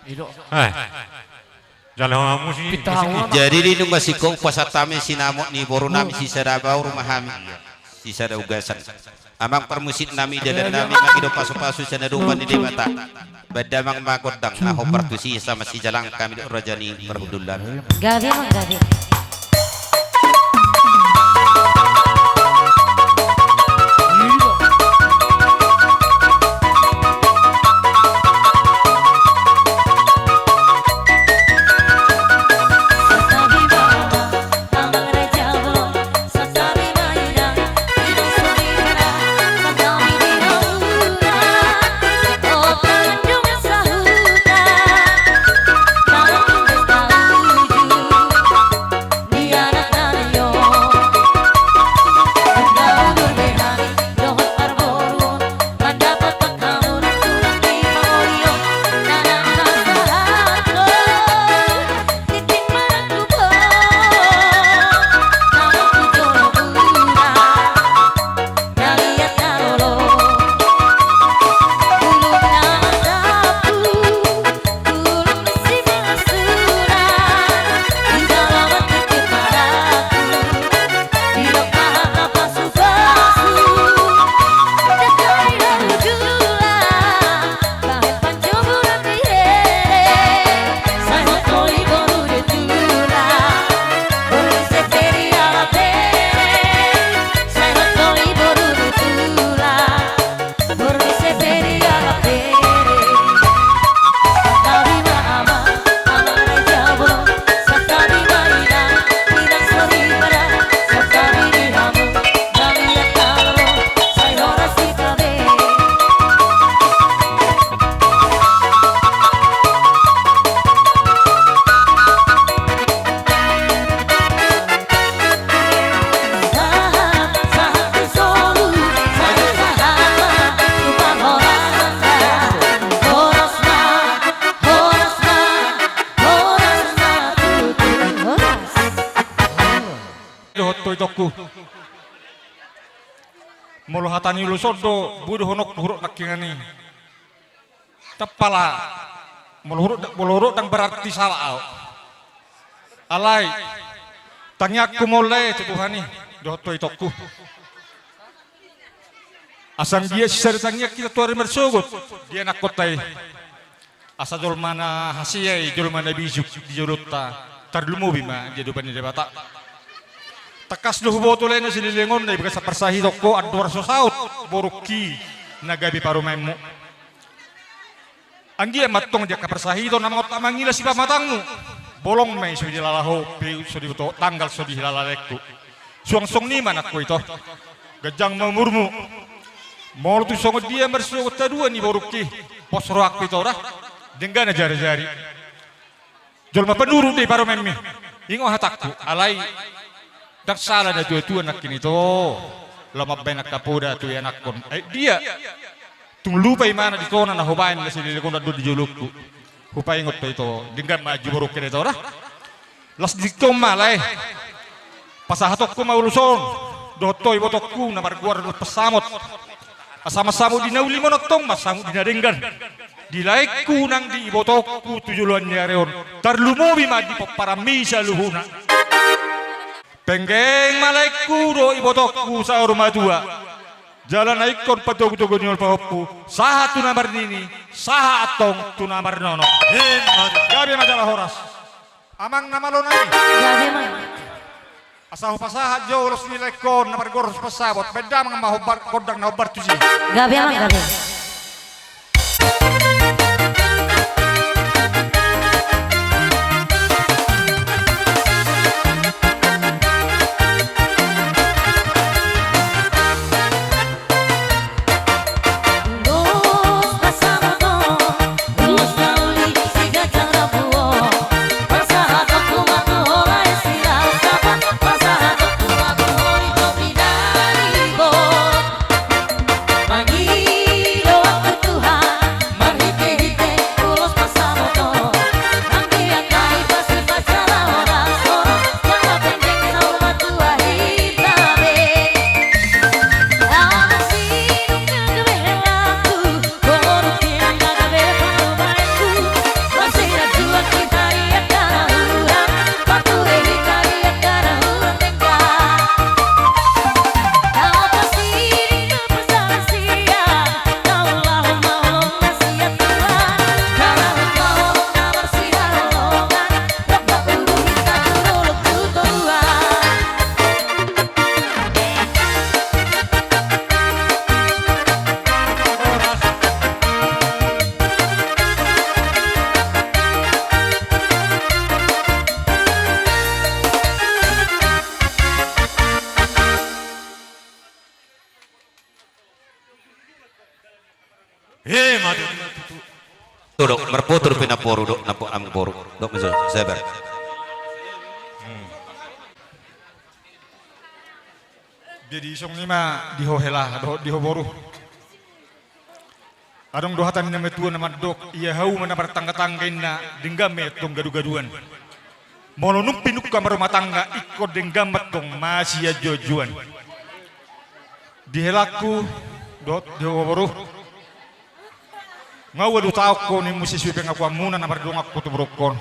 tutu. Eh. Jala ho ma musik. Jadi di nunga singkop hupasahat hami sinamot ni boru nami, sisada boru ma hami, sisada ugasan. Amang parmusik nami, dalan nami, mangido pasu-pasu sian adopan ni Debata. Baen damang ma gondang na hombar tusi, asa masijalang hami dohot raja ni parhundul nami. Gabe ma gabe. itongku. Molo hata ni ulos on do, boi dohononku huruk nangkiningan i. Tapala, molo huruk, molo huruk ndang berarti salah ahu. Alai, tangiangku ma on lae tu Tuhan i, dohot tu itongku. Asa anggiat sisada tangiang hita tu ari marsogot, di anakkonta i. Asa jolma na hasea i, jolma na bisuk di jolonta, tarlumobi ma di adopan ni Debata. Tangkas do huboto lae na saleleng on, na di bagasan parsahitonku, andor so saut borungki na gabe parumaenmu. Anggiat ma antong di angka parsahiton na mangontak mangila sipamatangmu. Bolong ma i so dihilala ho, peu so diboto, tanggal so dihilala laengku. Suang songon i ma anakku ito. Ganjang ma umurmu. Molo tung songon dia marsogot haduan ni borungki, pos rohangku ito da. Denggan na jari-jari. Jolma panurut do i parumaenmi. Ingot hatangku, alai ndang sala na tua-tua nangkin ito. Laho mambahen angka poda tu ianakkon. Ai dia. Tung lupa imana di tona na hubahen na saleleng on do di jolongku. Hupaingot do ito, denggan ma aji borungki da ito da. Las di tingki on ma lae. Pasahatonku ma ulos on dohot ho ibotongku na margoar Ulos Pansamot. Asa mansamot di na uli ma on antong, mansamot di na denggan. Di laengku nang di ibotongku tu joloan ni ari on. Tarlumobi ma di pomparanmi saluhutna. Penggeng ma laengku dohot ibotongku saur matua. Jala na ingkon patogu-togu ni olo pahompu, sahat tu na marnini, sahat antong tu na marnono. Emma tutu. Gabe ma jala horas. Amang na malo nai. Gabe ma. Asa hupasahat jo ulos ni laengkon na margoar Ulos Pansamot, baen damang ma hombar, gondang na hombar tusi. Gabe amang, gabe. Emma tutu. Dok, marpoto dope namboru, dok, namboru, amangboru. Dok, meso, sabar. Hmm. Jadi songon i ma di ho hela, dohot di ho boru. Adong do hata ni na matua na mandok, ia hau ma na martangga-tangga inna, denggan ma i antong gadu-gaduan. Molo nunga pinungka marrumah tangga, ingkon denggan ma antong masianju-anjuan. Di helangku, dohot di ho boru. Nga ua do taon ho ni muse sude pengakuanmuna na mardongan ho tu borungkon.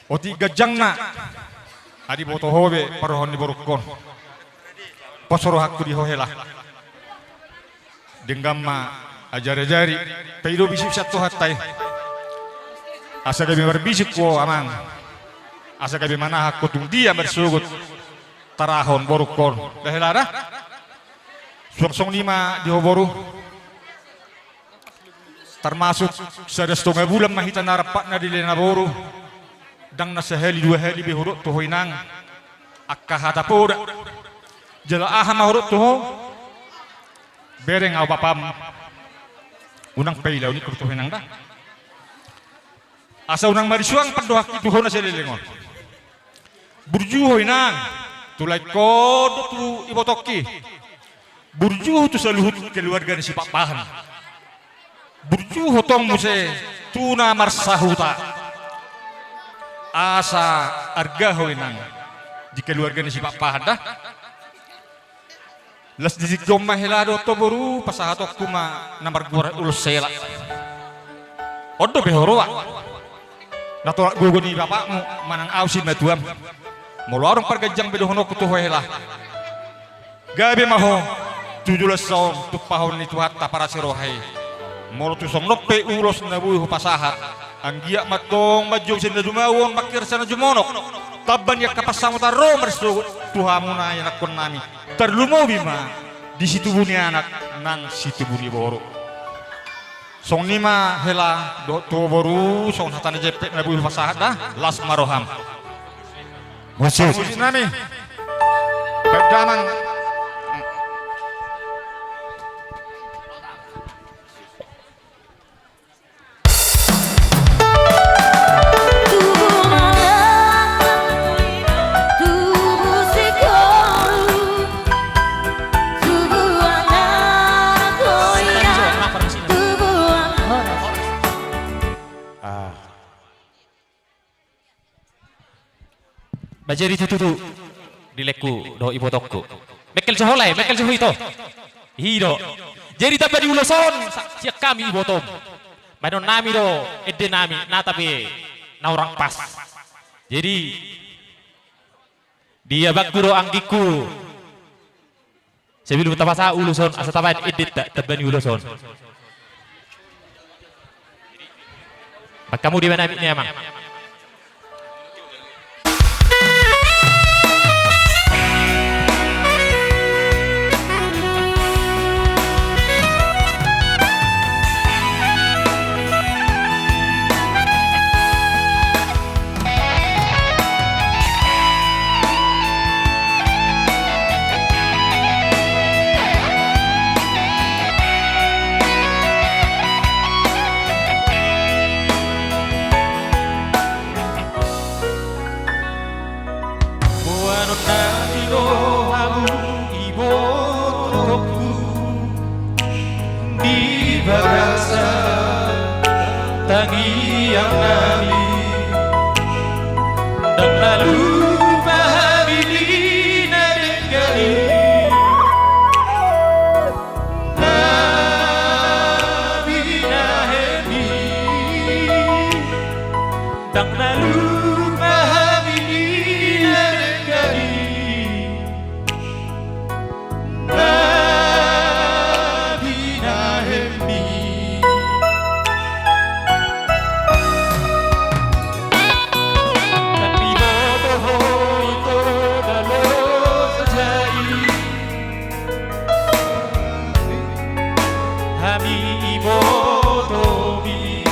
Otik ganjangna, adi boto ho be parrohahon ni borungkon. Pos rohangku di ho hela. Denggan ma ajari-ajari, paido bisuk sian Tuhanta i. Asa gabe marbisuk ho amang. Asa gabe manahan ho tung dia marsogot tarahon borungkon. Da hela da. Suang songon i ma di ho boru. Tarmasuk sada satonga bulan ma hita na rap na di leleng na boru. Ndang na sahali dua hali be hudok tu ho inang. Angka hata poda. Jala aha ma hudok tu ho. Bereng ahu bapam. Unang paila ho ningku tu ho inang da. Asa unang marisuang pandohanki tu ho na saleleng on. Burju ho inang, tu laengkon dohot tu ibotongki. Burju ho tu saluhut keluarga ni si Pakpahan. Burju ho tong muse tu na marsahuta. Asa arga ho inang. Di keluarga ni si Pakpahan da. Las di tingki on ma hela dohot ho boru, pasahatonku ma na margoar ulos hela. On do be ho roa. Na tolap gogo ni bapakmu manang au simatuam. Molo adong parganjang be dohononku tu ho hela. Gabe ma ho tu joloan on tumpahon ni Tuhanta parasi roha i. Molo tung songon on pe ulos na boi hupasahat, anggiat ma tong manjou sian na jumolo on mangkirsa na jumonok. Tamba ni angka pansamotan ro marsogot tu hamuna ianakkonnami. Tarlumobi ma di situbu ni anak nang situbu ni boru. Songon i ma hela dohot tu ho boru, songon hata ni jempek na boi hupasahat da, las ma roham. Musik. Musik nami. Baik damang. Ah. Ba jadi tutu dilengku dohot ibotongku. Mengkel jo ho lae, mengkel jo ho ito. I do. Jadi tamba di ulos on sa-, sian hami ibotom. Baenon nami do ende nami, na tabe na hurang pas. Jadi di abangku dohot anggingku. Sebelum tapasahat ulos on, asa tabaen endenta tamba ni ulos on. Manghamudi ma nami ni amang. Boanon nami do hamu ibotongku. Di bagasan tangiang nami, ndang na lupa hami di na denggan i. Na binahenmi, ndang na lupa hami di na denggan i. Na binahenmi. Ndang diboto ho ito dalo saja i. Hami ibotomi.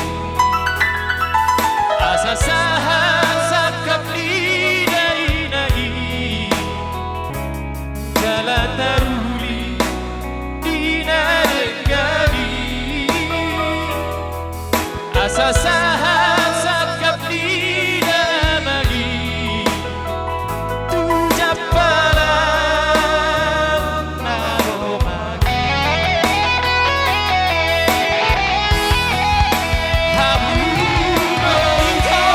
Asa sahat sangkap ni dainang i. Jala taruli di na denggan i. Asa sahat sangkap ni damang i. Tu jampalan na lomak i. Hamu do ito.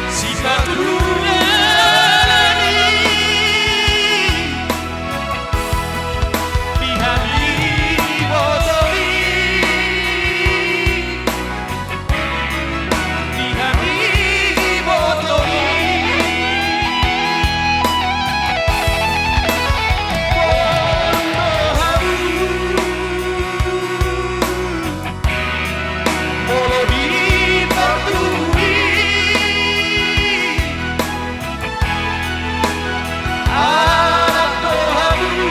Sipatuduhon i di hami ibotomi, di hami ibotomi. Boru do hamu. Molo di partubu i, anak do hamu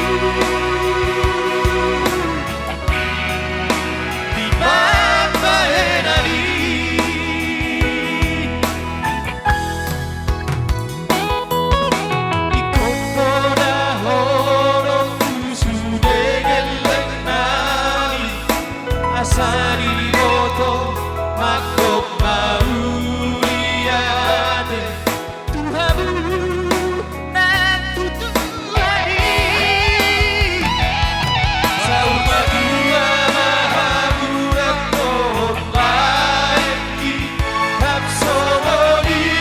di pambahenan i. Ingkon poda ho do tu sude gelleng nami, asa diboto mandok mauliate tu hamu nang tu Tuhan i. Saur matua ma hamu nang dohot laengki. Hap songon i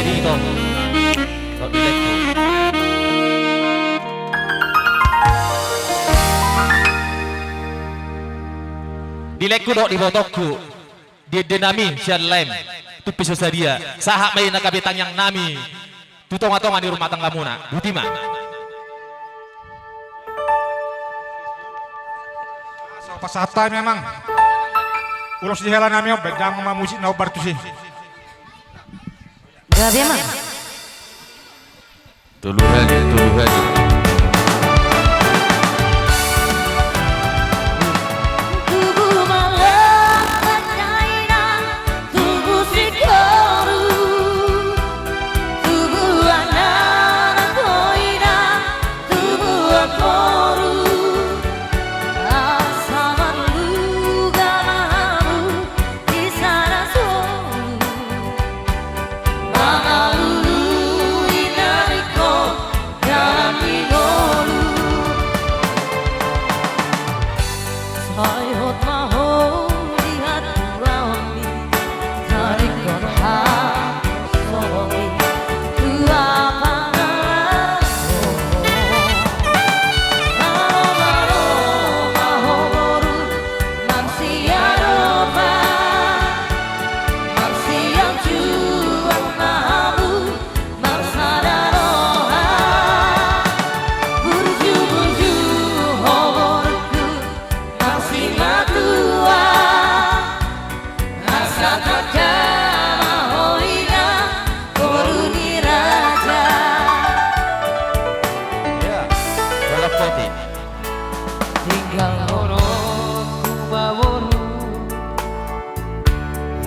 Ito. Dohot dilengku. Dilengku dohot dibotoku. Di ende nami sian Lem. Tung pe so sadia. Sahat ma i na gabe tangiang nami. Tu tonga-tonga ni rumah tanggamuna. Botima. So pasahat hami amang. Ulos ni hela nami on, baen damang ma musik na hombar tusi. Gabe amang. Tolu hali, tolu hali. Tubu malangkat dainang, tubu sikoru, tubu anak boina, tubu boru, asa marluga ma hamu di sada solu. Mangalului na ningkon dalan ni ngolu. Sai hot ma ho di hatuaon i, taringot hamu songon i tu apangalanhon. Malo, malo ma ho boru, marsiadopan. Marsianjuang ma hamu, marsada roha. Burju-burju ho borungku, marsimatua. Asa tangkas ma ho inang, boru ni raja. Ya, dalam poti. Tinggal horongku ma boru.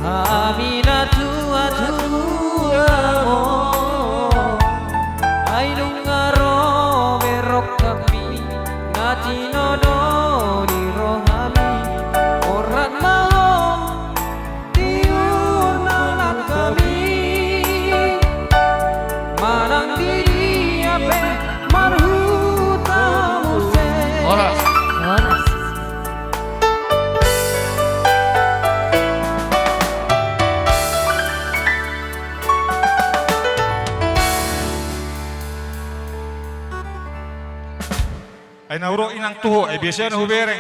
Hami na tua-tua on, ai nunga ro berok hami, na tinodo ni rohami, horas ma ho di ulaon hami. Manang di dia pe marhuta muse. Horas. Horas. Ai na hudok inang tu ho, ai biasa na hubereng.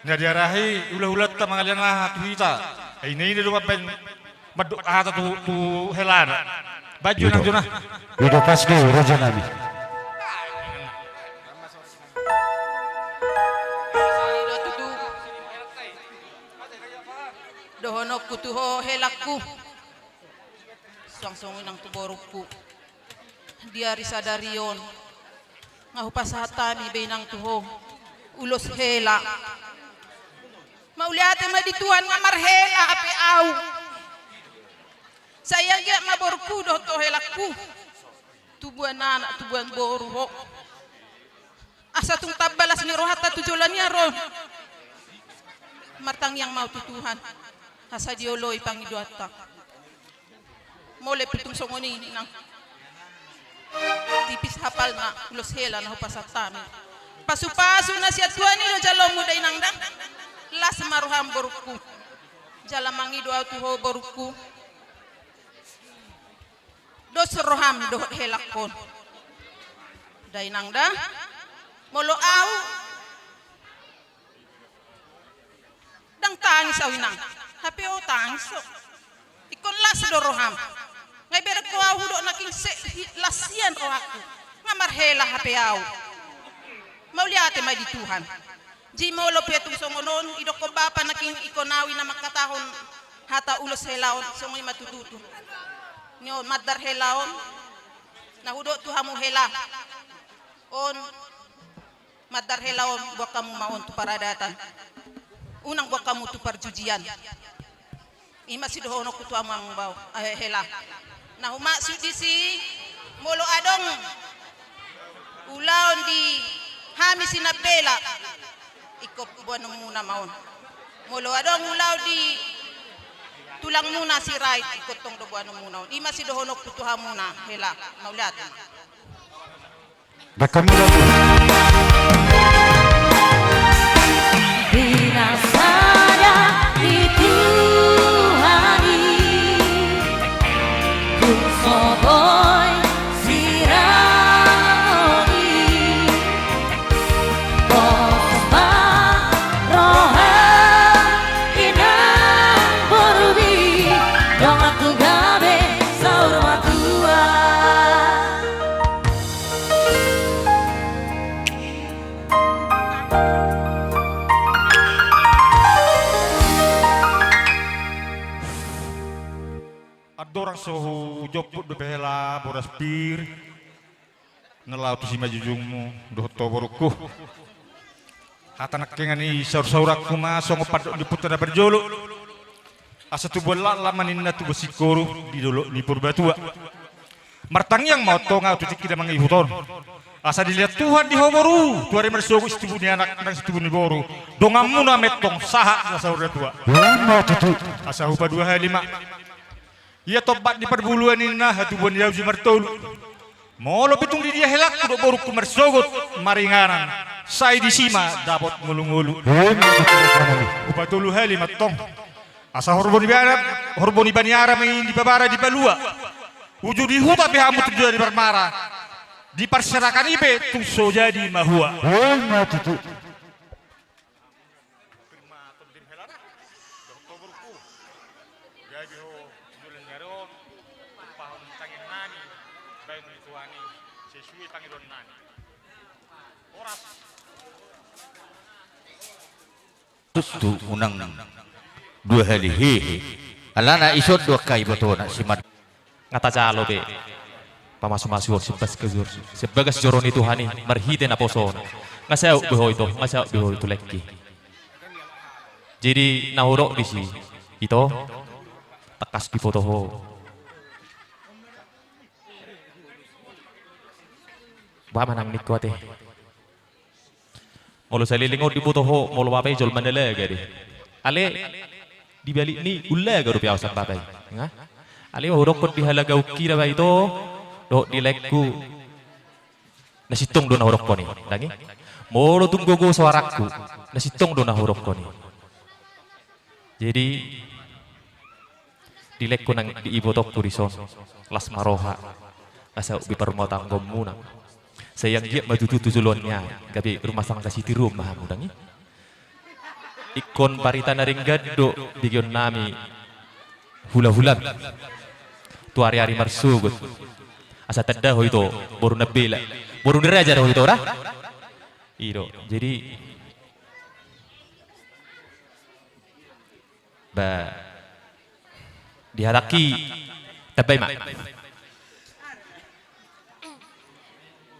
Na diarahi hula-hulanta mangalian aha tu hita. Ai na ina do mambaen mandok hata tu, tu helana. Baen jo nang jo na. Ido pas do raja nami. Dohononku tu ho helangku. Suang songon i nang tu borungku. Di ari sadari on nga hupasahat hami be inang tu ho ulos hela. Mauliate ma di Tuhan nga marhela hape au. Sai anggiat ma borungku dohot ho helangku tubuan anak tubuan boru ho. Asa tung tamba las ni rohanta tu joloan ni ari on. Martangiang ma au tu Tuhan asa dioloi pangidoanta. Molo pe tung songon i inang, tipis hapalna ulos hela na hupasahat hami. Pasu-pasu na sian Tuhan i do jaloonmu da inang da. Las ma roham borungku. Jala mangido au tu ho borungku. Dos roham dohot helangkon da inang da. Molo au ndang tangis au inang, hape ho tangis ho. Ingkon las do roham. Nga iberengko au hudok nangkin las sian rohangku. Nga marhela hape au. Mauliate ma di Tuhan. Jadi molo pe tung songon on idokkon bapa nangkin ingkon au i na mangkatahon hata ulos hela on, songon i ma tutu. Ni on mandar hela on. Na hudok tu hamu hela on. Mandar hela on, boan hamu ma on tu paradatan. Unang boan hamu tu parjujian. I ma sidohononku tu hamu amang bao, eh, hela. Na humaksud disi, molo adong ulaon di hami sinambela, ingkon boanonmuna ma on. Molo adong ulaon di tulangmuna Sirait, ingkon tong do boanonmuna on. I ma sidohononku tu hamuna hela. Mauliate ma. Baen hamu lagu. Pinasada di Tuhan i, tung Moboi siraon i, poso ma roha inang boru i, donganku gabe saur matua. Andorang so hujomput dope hela boras pir na laho tu simanjujungmu dohot ho borungku. Hata nangkiningan i saursaurangku ma songon pandok ni ompunta na parjolo. Asa tubuan laklak ma ninna tubuan singkoru di dolok ni Purbatua. Martangiang ma antong ahu tu tingki na mangihut on, asa dilehon Tuhan di ho boru tu ari marsogot situbu ni anak nang situbu ni boru, donganmuna ma antong sahat na saur matua. Ima tutu. Asa hupadua hali ma. Ia tompat ni parbuluan ninna hatubuan ni Aji Martolu. Molo pe tung di dia helangku dohot borungku marsogot maringanan, sai disi ma dapot ngolungolu. Ima tutu. Hupatolu hali ma antong. Asa horbo ni baniara, horbo ni baniara ma i dipabara dipalua. Uju di huta pe hamu tung so jadi marmara, di parserakan i pe tung so jadi mahua. Ima tutu. Pir ma tondim hela da dohot ho borungku. Gabe ho joloan ni ari on tumpahon tangiang nami bahen ni Tuhan i sesuai pangidoan nami. Horas. Tutu unang dua hali hehe. Alana ison do angka ibotona si Mad- Nga tajalo be pamasumasuon sibagas jor-, sibagas joro ni Tuhan i marhite naposona. Nga saut be ho ito, nga saut be ho tu lengki. Jadi na hudok disi, ito, tangkas diboto ho. Ba manang ningku ate. Molo saleleng on diboto ho, molo bapa i jolma na laga do i. Ale di balik ni ullaga dope aosan bapa i. Nga? Ale ma hudokkon di halagaonki da ba ito dohot di laengku, na sintong do na hudokkon i, ndang i? Molo tung gogo soarangku, na sintong do na hudokkon i. Jadi di laengku nang di ibotongku dison, las ma roha, asa ubi parrumatanggaonmuna. Sai anggiat ma tutu tu joloan ni ari gabe rumah tangga sitiruon ma hamu, ndang i? Ingkon barita na denggan do begeon nami hulahulam tu ariari marsogot. Asa tanda ho ito boru na bela, boru ni raja do ho ito da. I do. Jadi ba, di hatangki tambai ma.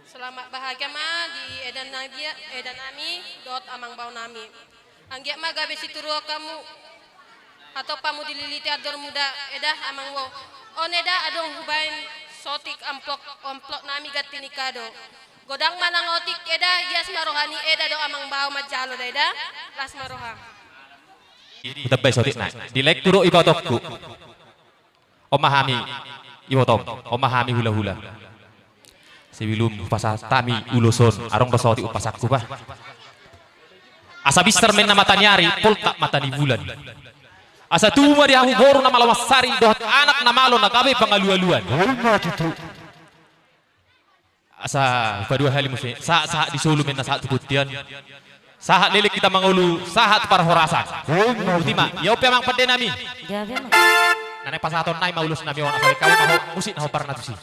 Selamat bahagia ma di eda nami, eda nami dohot amang bao nami. Anggiat ma gabe sitiruon hamu, hatop hamu dililiti andor muda, eda amang bao. On eda adong hubaen sotik amplop, amplop nami ganti nikah do. Godang manang otik eda, ias ma roha ni eda dohot amang bao manjalo da eda. Las ma roha. Hutambai sotik nai. Di laengku dohot ibotongku. On ma hami ibotom, on ma hami hulahula. Sebelum hupasahat hami ulos on, adong do sotik hupasahat huba. Asa binsar ma inna mata ni ari, poltak mata ni bulan. Asa tubu ma di hamu boru na malo mansari dohot anak na malo na gabe pangalualuan. Ima tutu. Asa hupadua hali muse, sahat, sahat di solu ma inna sahat tu bontean. Sahat leleng hita mangolu, sahat tu parhorasan. Ima tutu. Boti ma, ia on pe amang pande nami. Gabe ma. Na naeng pasahaton nai ma ulos nami on, asa baen hamu ma ho musik na hombar na tusi.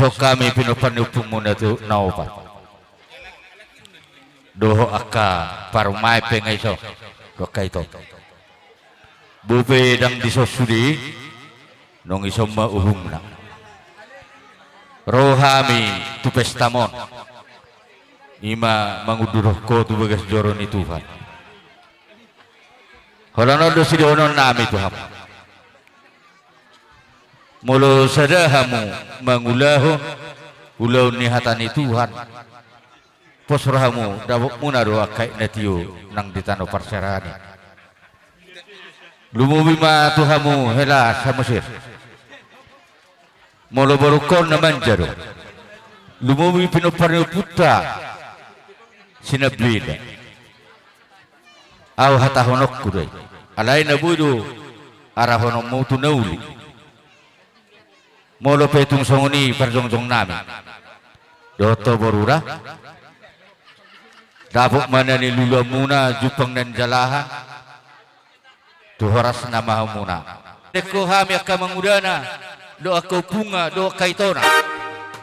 Dison hami pinompar ni ompungmuna tu na opat. Dohot angka parumaen pe nga dison, dohot angka ito. Bope ndang dison sude, nunga dison ma uhumna. Ro hami tu pestam on, i ma mangundurhon ho tu bagas joro ni Tuhan. Holan on do sidohononnami tu hamu. Molo sada hamu mangulahon ulaon ni hata ni Tuhan, pos rohamu, dapotmuna do angka aek na tio nang di tano parserahan i. Lumobi ma tu hamu hela Samosir. Molo borungkon na manja do, lumobi pinompar ni ompunta Sinambela. Ahu hatahononku do i, alai na boi do arahononmu tu na uli. Molo pe tung songon i parjongjongnami, dohot ho boru da, dapot ma na niluluanmuna, jumpang na nijalahan, tu horas na mahamuna. Dengko hami angka mangudana, dohot angka ompungna, dohot angka itona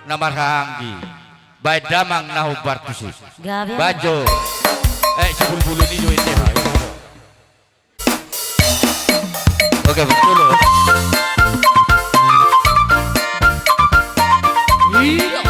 na marhahaanggi. Baen damang na hombar tusi. Gabe. Baen jo aek sibulbulon i jo ende. Oke, betul. Iya.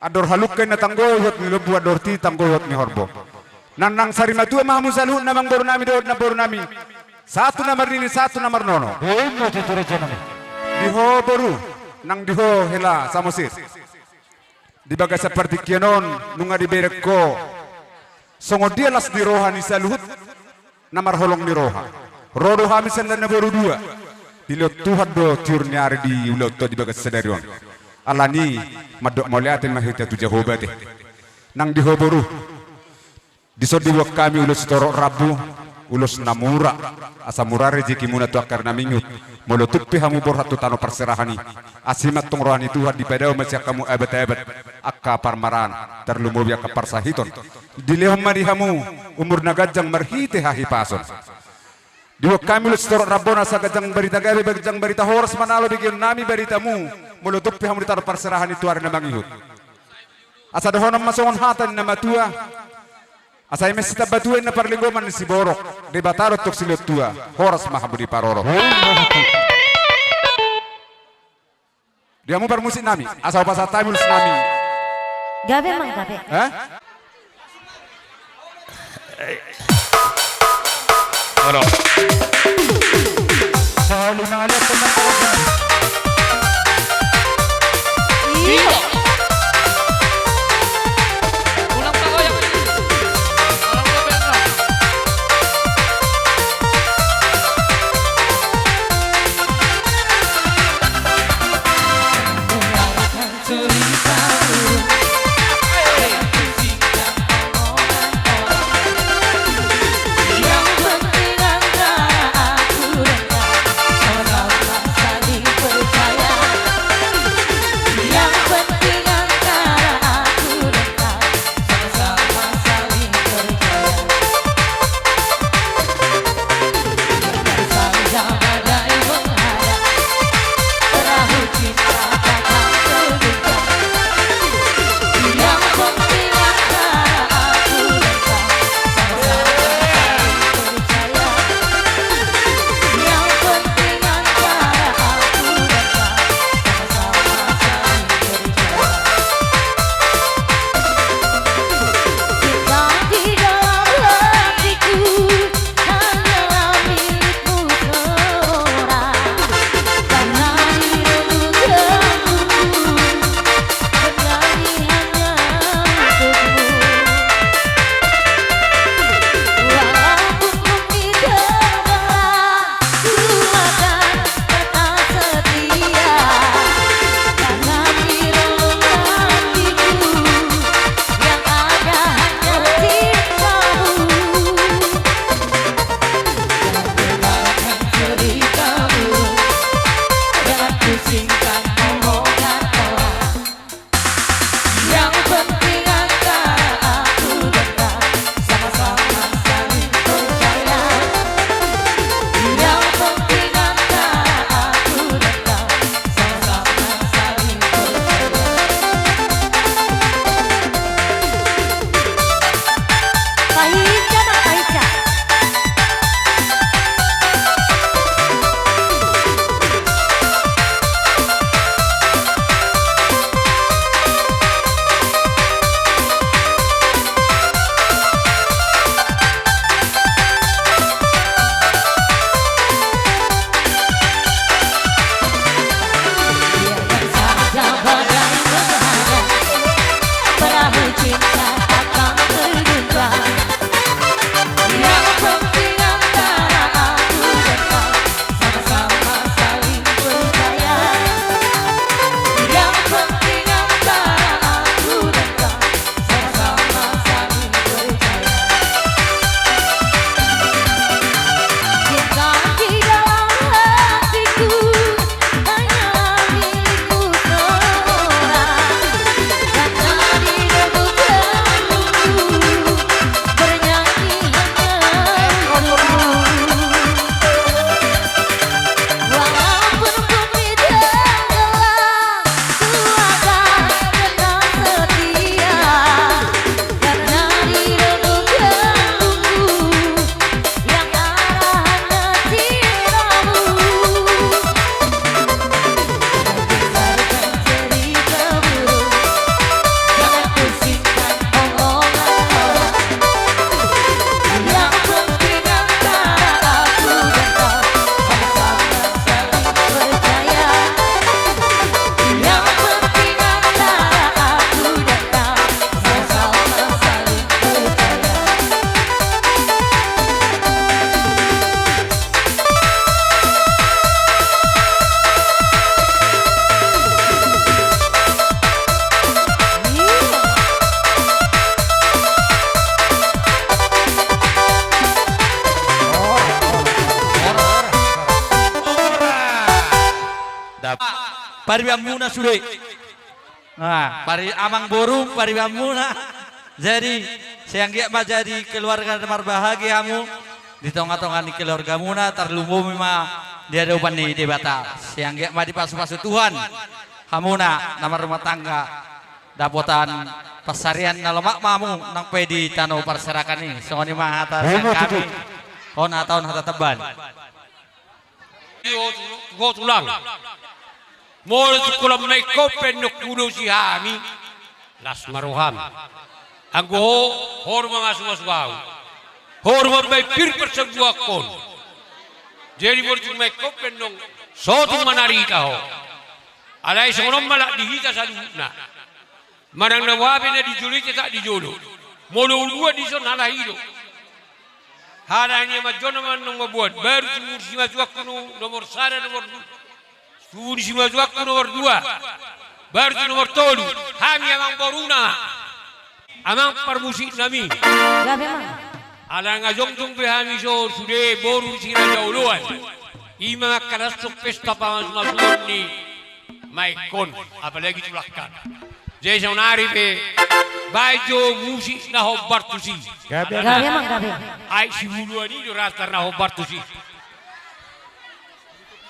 Andor halungka inna tanggoi hot ni lombu, andor ti tanggoi hot ni horbo. Nang, nang sarimatua ma hamu saluhutna amangboru nami dohot namboru nami. Sahat tu na marnini, sahat tu na marnono. Boin ma tutu raja nami. Di ho boru, nang di ho hela Samosir. Di bagasan partingkian on, nunga dibereng ho songon dia las ni roha ni saluhut na marholong ni roha. Ro do hami sian na boru dua. Dilehon Tuhan do tiur ni ari di ulaonta di bagasan sadari on. Alani, mandok mauliate ma hita tu Jahowa te. Nang di ho boru. Dison diboan hami ulos sitorop rambu, ulos na mura, asa mura rejekimuna tu angka ari na mangihut. Molo tung pe hamu borhat tu tano parserahan i, asi ma antong roha ni Tuhan, dipadao ma sian hamu abat-abat angka parmaraan, tarlumobi angka parsahiton. Dilehon ma di hamu umur na ganjang marhite hahipason. Diboan hami ulos sitorop rambu on asa ganjang barita gabe, ganjang barita horas ma na laho begeon nami baritamu, molo tung pe hamu di tano parserahan i tu ari na mangihut. Asa dohonon ma songon hata ni na matua. Asa eme sitambatua inna parlinggoman ni siborok. Debata do tong silehon tua. Horas ma hamu diparorot. Di hamu parmusik nami. Asa hupasahat hami ulos nami. Gabe mang gabe. Hah? Mano. Sahali na lihat teman-teman. Iyo. Ulang pagoyang. Ulang pagoyang. Paribanmuna sude. Nah, pari-, amangboru, paribanmuna. Jadi, sai anggiat ma jadi keluarga na marbahagia hamu di tonga-tonga ni keluargamuna, tarlumobi ma di adopan ni Debata. Sai anggiat ma dipasupasu Tuhan hamuna na marrumah tangga, dapotan pansarian na lomak ma hamu nang pe di tano parserahan i. Songon i ma hata sian hami. Ima tutu. On hata on, hata tamba. Ho tulang. Molo tung holan ma ingkon pe annon huulosi hami, las ma roham. Anggo ho, ho do mamasu-masu ahu. Ho do mambahen pir parsangguangkon. Jadi molo tung ma ingkon pe annon, so tung manarita ho. Alai songon on ma halak di hita saluhutna. Manang na boha pe na di jolo i, tetap di jolo. Molo uluan dison halak i do. Halak ni amanjona ma annon mamboan. Baru tubu ni simatuangku no-, nomor sada, nomor du-, tubu ni simatuangku nomor dua. Baru tu nomor tolu. Hami amangboruna. Amang parmusiknami. Gabe, Amang. Ala nga jongjong pe hami so sude boru ni Si Raja Oloan. I ma mangkalashon pesta pamasumasuon ni ma ingkon, apalagi tulangkon. Jadi saonari pe, baen jo musik na hombar tusi. Gabe. Gabe, Amang, gabe. Ai siuluan i do rata na hombar tusi.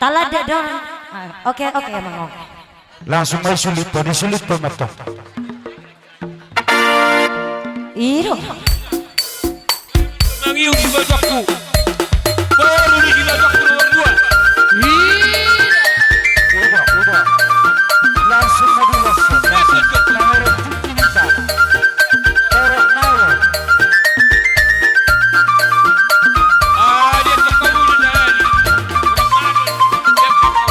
Taladek do. Ah, oke, oke, Amang, oke. Langsung ma i, sulit do, ni sulit do, Amang. I do. Mangiu simatuangku. Boru ni simatuangku nomor dua. I do. Udah, udah. Langsung ma di langsung. Langsung. Nomor tujuh kita. Torok nawa. Ah, dia tak tahu dia dah. Kurang ajar. Dia tak tahu.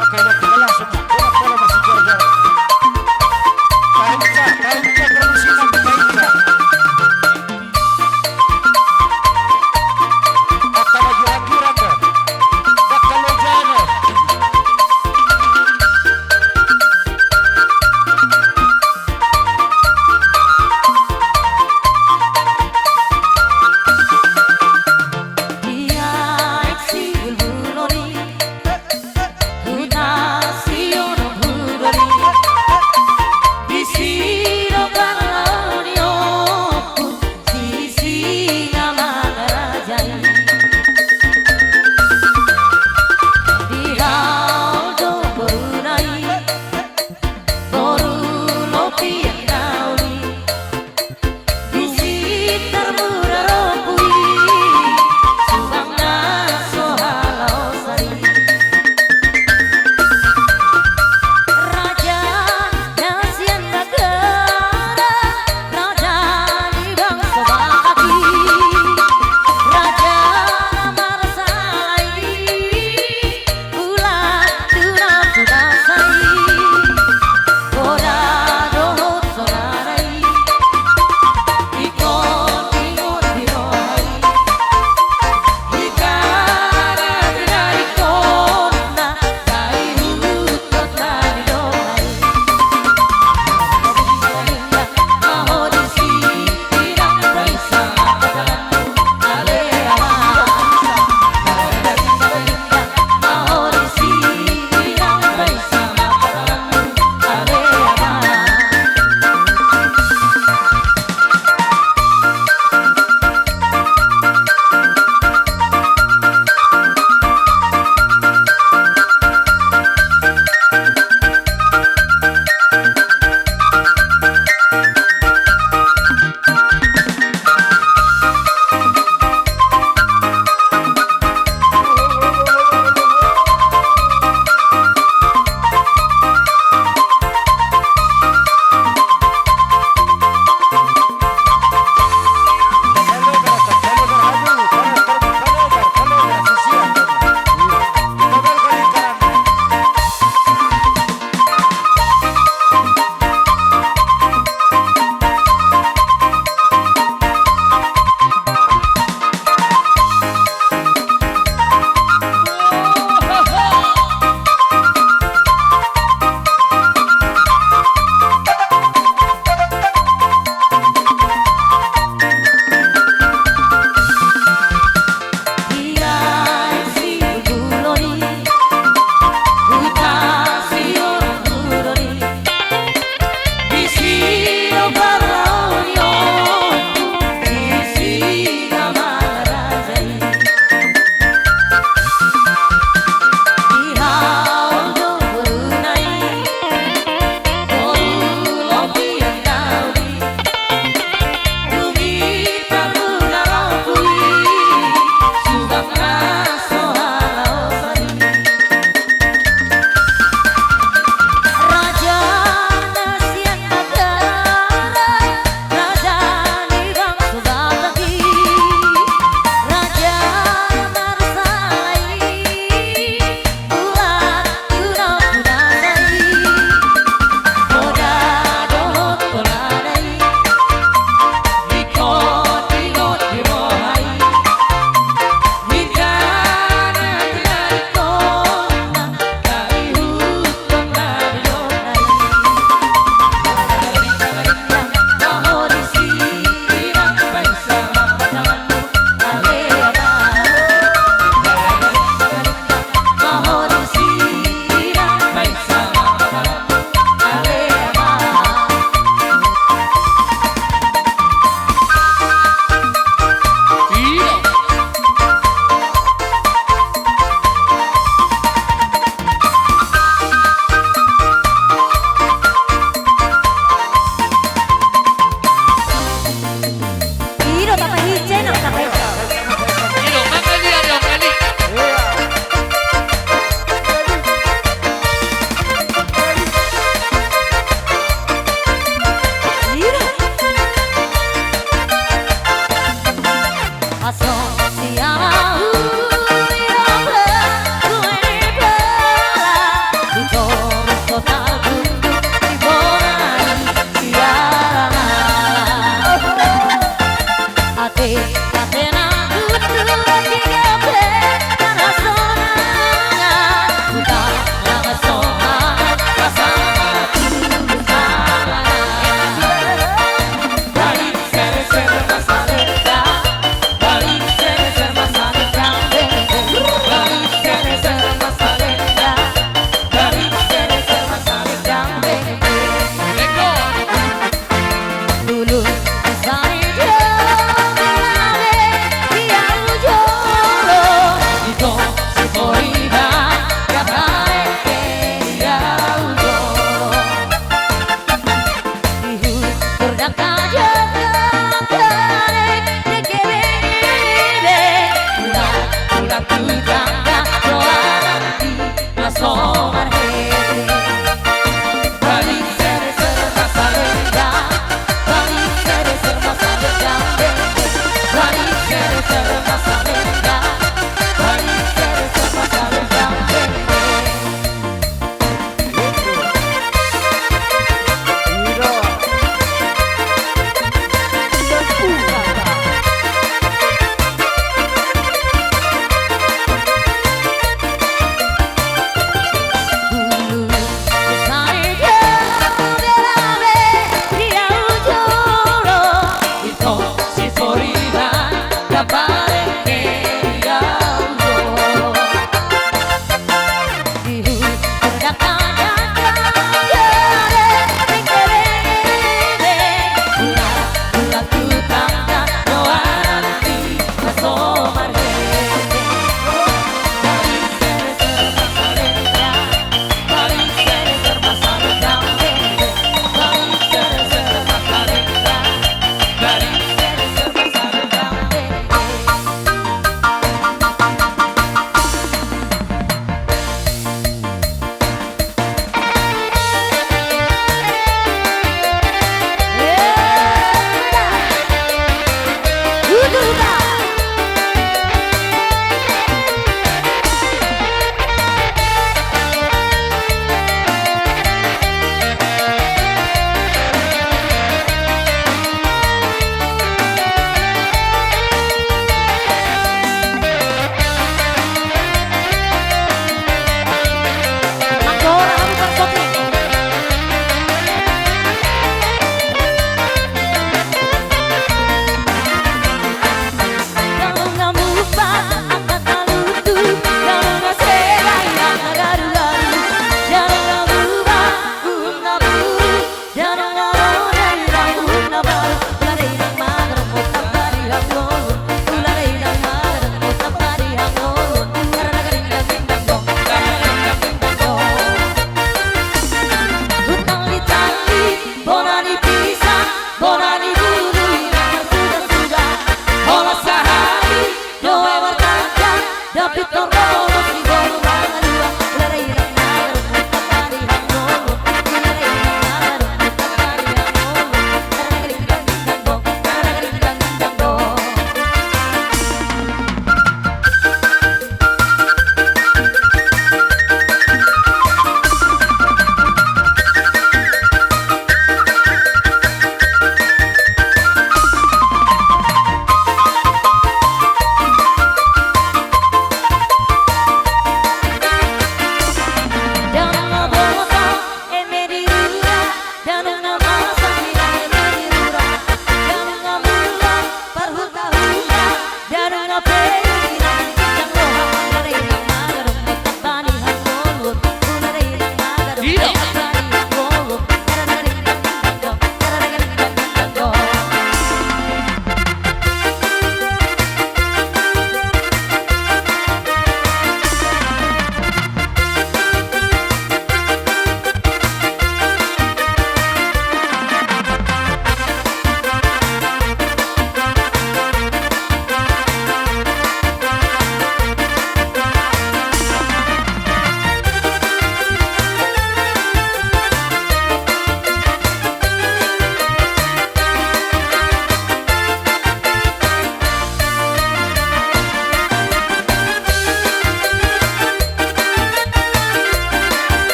Oke, oke, langsung. Bola, bola masih juara.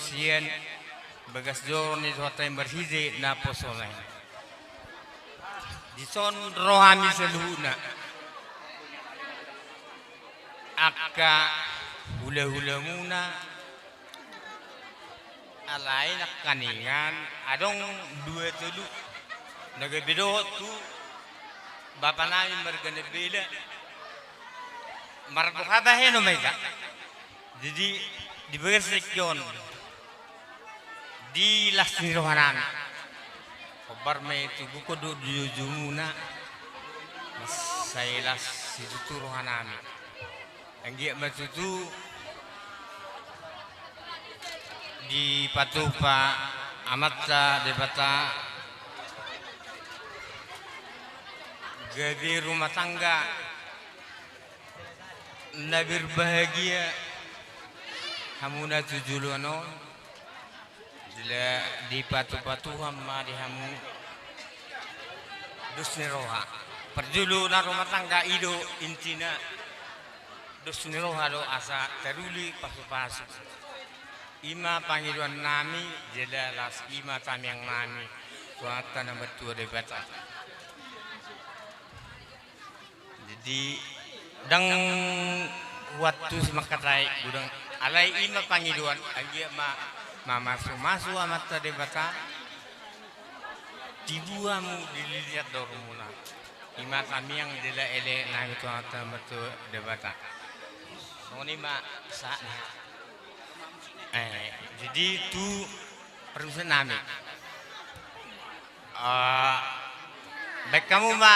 sian bagas joro ni Tuhanta i marhite naposona i. Dison ro hami saluhutna, angka hulahulamuna, alai nangkaningan adong dua tolu na gabe dohot tu bapa nami marga Nabela. Marboha bahenon ma hita. Jadi di bagas tingki on, di las ni roha nami, hombar ma i tu gokhon dohot jujumuna, mansai las situtu roha nami. Anggiat ma tutu dipatupa Amanta Debata gabe rumah tangga na berbahagia hamuna tu joloan on. Jala dipatupa Tuhan ma di hamu dos ni roha. Parjolo na rumah tangga i do intina, dos ni roha do asa taruli pasupasu. I ma pangidoan nami, jala las i ma tamiang nami tu Amanta na martua Debata. Jadi ndang huantusi mangkatai godang, alai i ma pangidoan, anggiat ma mamasumasu Amanta Debata, tibu hamu dililiat doromuna. I ma tamiang jala ele nami tu Amanta na martua Debata. Songon i ma sahatna. Eh, jadi tu parmusik nami. Eh, baen hamu ma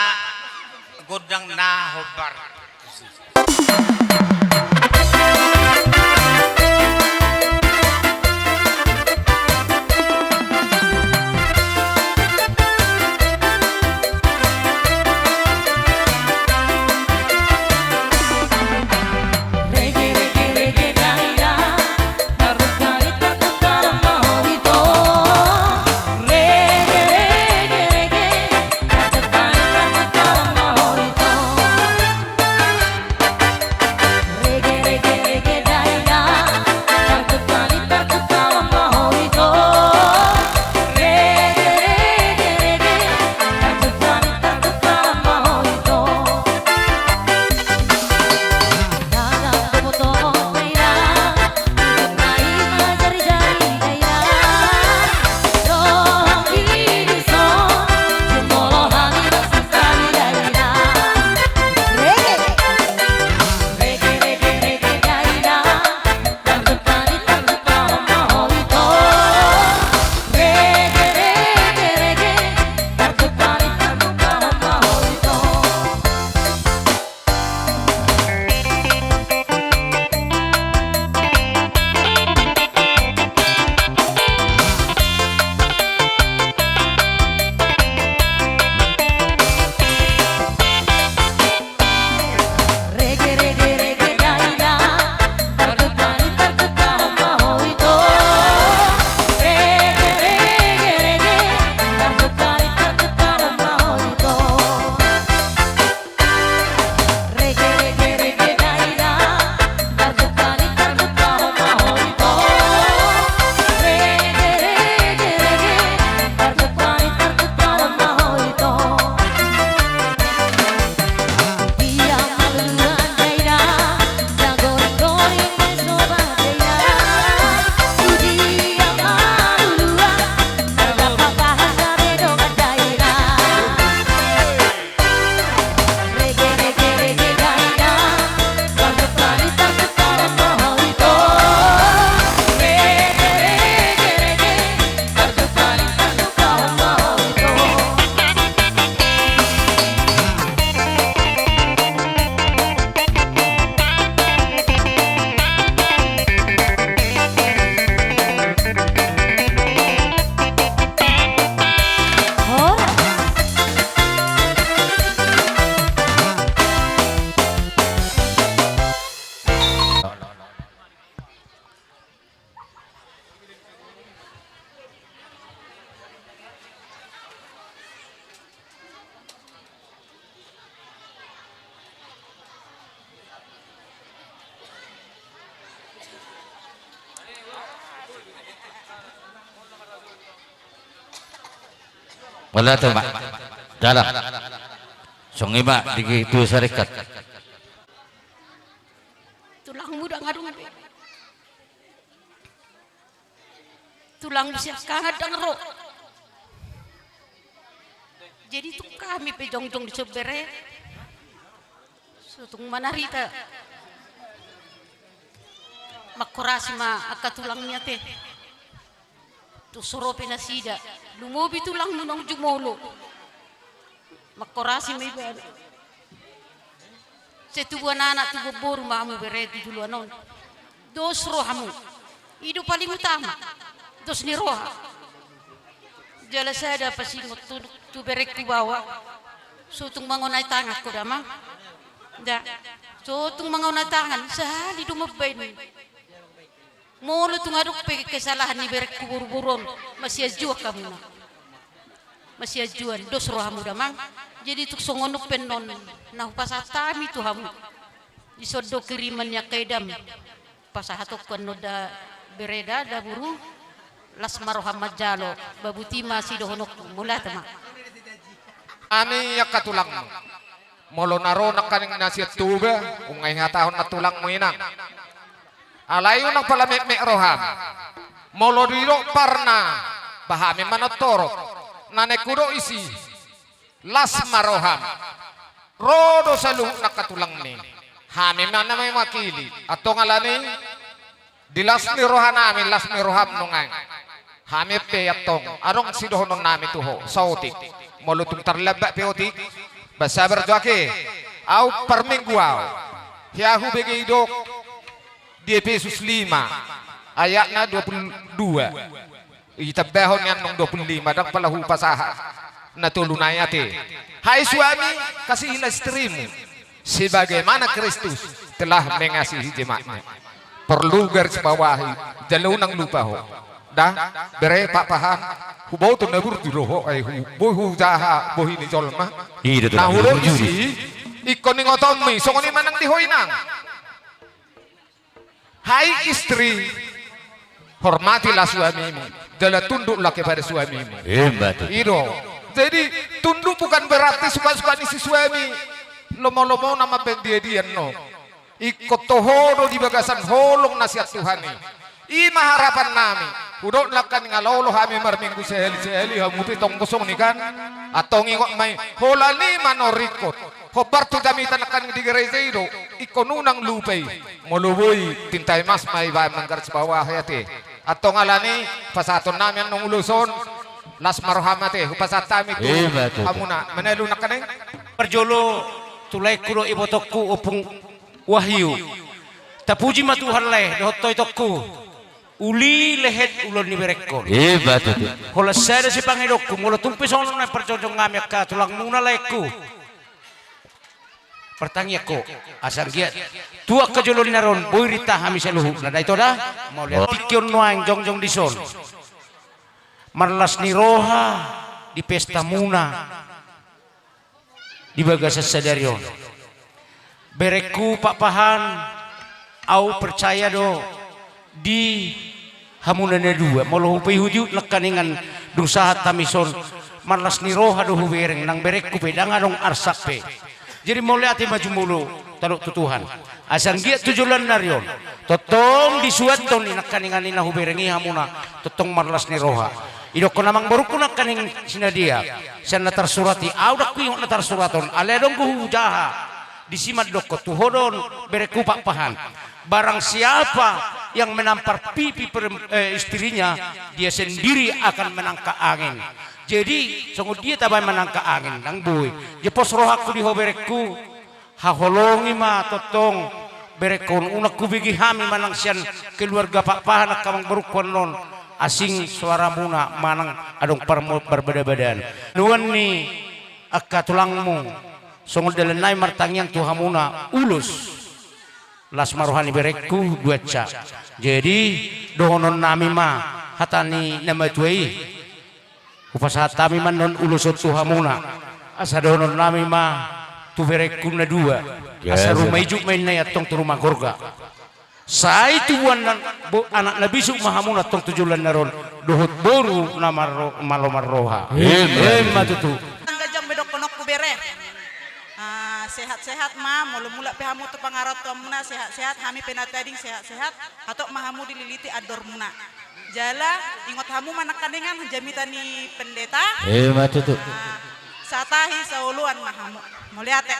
gondang na hombar. Ala tu ma. Dalam. Songon i ma di tu sarekat. Tulangmu ndang adong be. Tulangmu siangkangan ndang ro. Jadi tung hami pe jongjong di son bere. So tung manarita. Mangkorasi ma angka tulangmi ate. Tung so ro pe nasida. Lumobi tulangmu naung jumolo. Mangkorasi ma ibana. Sai tubuan anak tubuan boru ma hamu bere tu joloan on. Dos rohamu. I do paling utama. Dos ni roha. Jala sada pasingot tu, tu berengku baoa. So tung mangonai tangan ho da ma. Da. So tung mangonai tangan. Sahali do mambaen. Molo tung adong pe kesalahan ni berengku boruboru on, masianjuan hamuna. Masianjuan, dos rohamu damang. Jadi tung songon on pe annon, na hupasahat hami tu hamu. Dison do kiriman ni angka edam. Pasahatonku annon da bere da, da boru. Las ma roham manjalo, babuti ma sidohononku, mauliate ma. Hami angka tulangmu. Molo na ro nangkaning na sian Toba, nunga ihatahon na tulangmu inang. Alai unang pola metmet roham. Molo didok parna, ba hami ma na torop. Na naeng hudok isi. Las ma roham. Ro do saluhut nangka tulangmi. Hami ma na mewakili. Antong alani. Di las ni rohanami, las ni roham nuaeng. Hami pe antong, adong sidohononnami tu ho, saotik. Molo tung tarlambat pe otik, ba sabar jo ake. Ahu parminggu ahu. Hea hubege didok di Epesus lima, ayatna dua puluh dua. Itambahon ni annon dua puluh lima, ndang pola hupasahat. Na tolu nai ate. Hai suami, kasihilah istrimu. Sebagaimana Kristus telah mengasihi jemaat-Nya. Perlu garis bawahi, jala unang lupa ho. Da, bere Pakpahan, huboto na burju do ho, ai hu, boi hujaha, bohi ni jolma. I do tulang. Na hudok isi, ingkon ingotonmi, songon i ma nang di ho inang. Hai istri, hormatilah suamimu, jala tunduklah kepada suamimu. Emma tutu. I do. Jadi, tunduk bukan berarti suka-suka ni si suami. Lomo-lomona mambaen dia-dia annon. Ingkon toho do di bagasan holong na sian Tuhan i. I ma harapannami. Hudok nangkaning olo-olo hami marminggu sahali-sahali, hamu pe tong songon i kan. Antong ingot ma i, holan i ma na ringkot. Hombar tu jamita nangkaning di gareja i do, ingkon unang lupa i. Molo boi, tinta emas ma ibaen manggaris bawahi ate. Antong alani, pasahatonnami annon ulos on, las ma roham ate, hupasahat hami tu hamuna. Emma tutu. Manalu nangkaning. Parjolo, tu laengku dohot ibotongku, Ompung Wahyu. Tapuji ma Tuhan lae, dohot toitongku. Uli lehet ulaon ni berengkon. Emma tutu. Holan sada sipangidoonku, molo tung pe songon on na parjongjong hami angka tulangmuna laengku. Martangiang ho, asa anggiat tu angka joloan na ro on, boi rinta hami saluhutna, da ito da? Mauliate. Tingki on nuaeng jongjong dison. Marlas ni roha di pestamuna. Di bagasan sadari on. Berengku Pakpahan, ahu percaya do di hamuna na dua. Molo hupaihutihut nangkaningan dung sahat hami son, marlas ni roha do hubereng, nang berengku pe, ndang adong arsak pe. Jadi mauliate ma jumolo, tadok tu Tuhan. Asa anggiat tu joloan ni ari on. Tongtong disuanhon i nangkaningan i na hubereng i hamuna. Tongtong marlas ni roha. Idokkon amangborungku nangkaning si Nadia. Sian na tarsurat i, ahu ndang huingot na tarsurat on. Alai adong do hujaha. Disi mandokkon tu ho do on berengku Pakpahan. Barang siapa yang menampar pipi per, eh, istrinya, dia sendiri akan menangkap angin. Jadi, songon dia tabaen menangkap angin, ndang boi. Jadi pos rohangku di ho berengku. Haholongi ma tongtong berengkon, unang hubege hami manang sian keluarga Pakpahan angka amangborungku annon, asing soaramuna manang adong parmo-, parbadabadaan. Nuan ni angka tulangmu, songon dalan nami martangiang tu hamuna ulos. Las ma roha ni berengku, duansa. Jadi, dohononnami ma hata ni na matua i. Hupasahat hami ma annon ulos on tu hamuna. Asa dohononnami ma tu berengku na dua. Asa ruma ijuk ma inna i antong tu ruma gorga. Sai tubuan na, bo-, anak na bisuk ma hamuna tong tu joloan ni ari on, dohot boru na marro-, malo marroha. Emma. Emma tutu. Anggo jam be dohononku bere. Ah, sehat-sehat ma, molo mulak pe hamu tu pangarantoanmuna, sehat-sehat, hami pe na tading sehat-sehat, hatop ma hamu dililiti andormuna. Jala, ingot hamu ma nangkaningan jamita ni pendeta. Emma tutu. Ah, satahi saoloan ma hamu. Mauliate.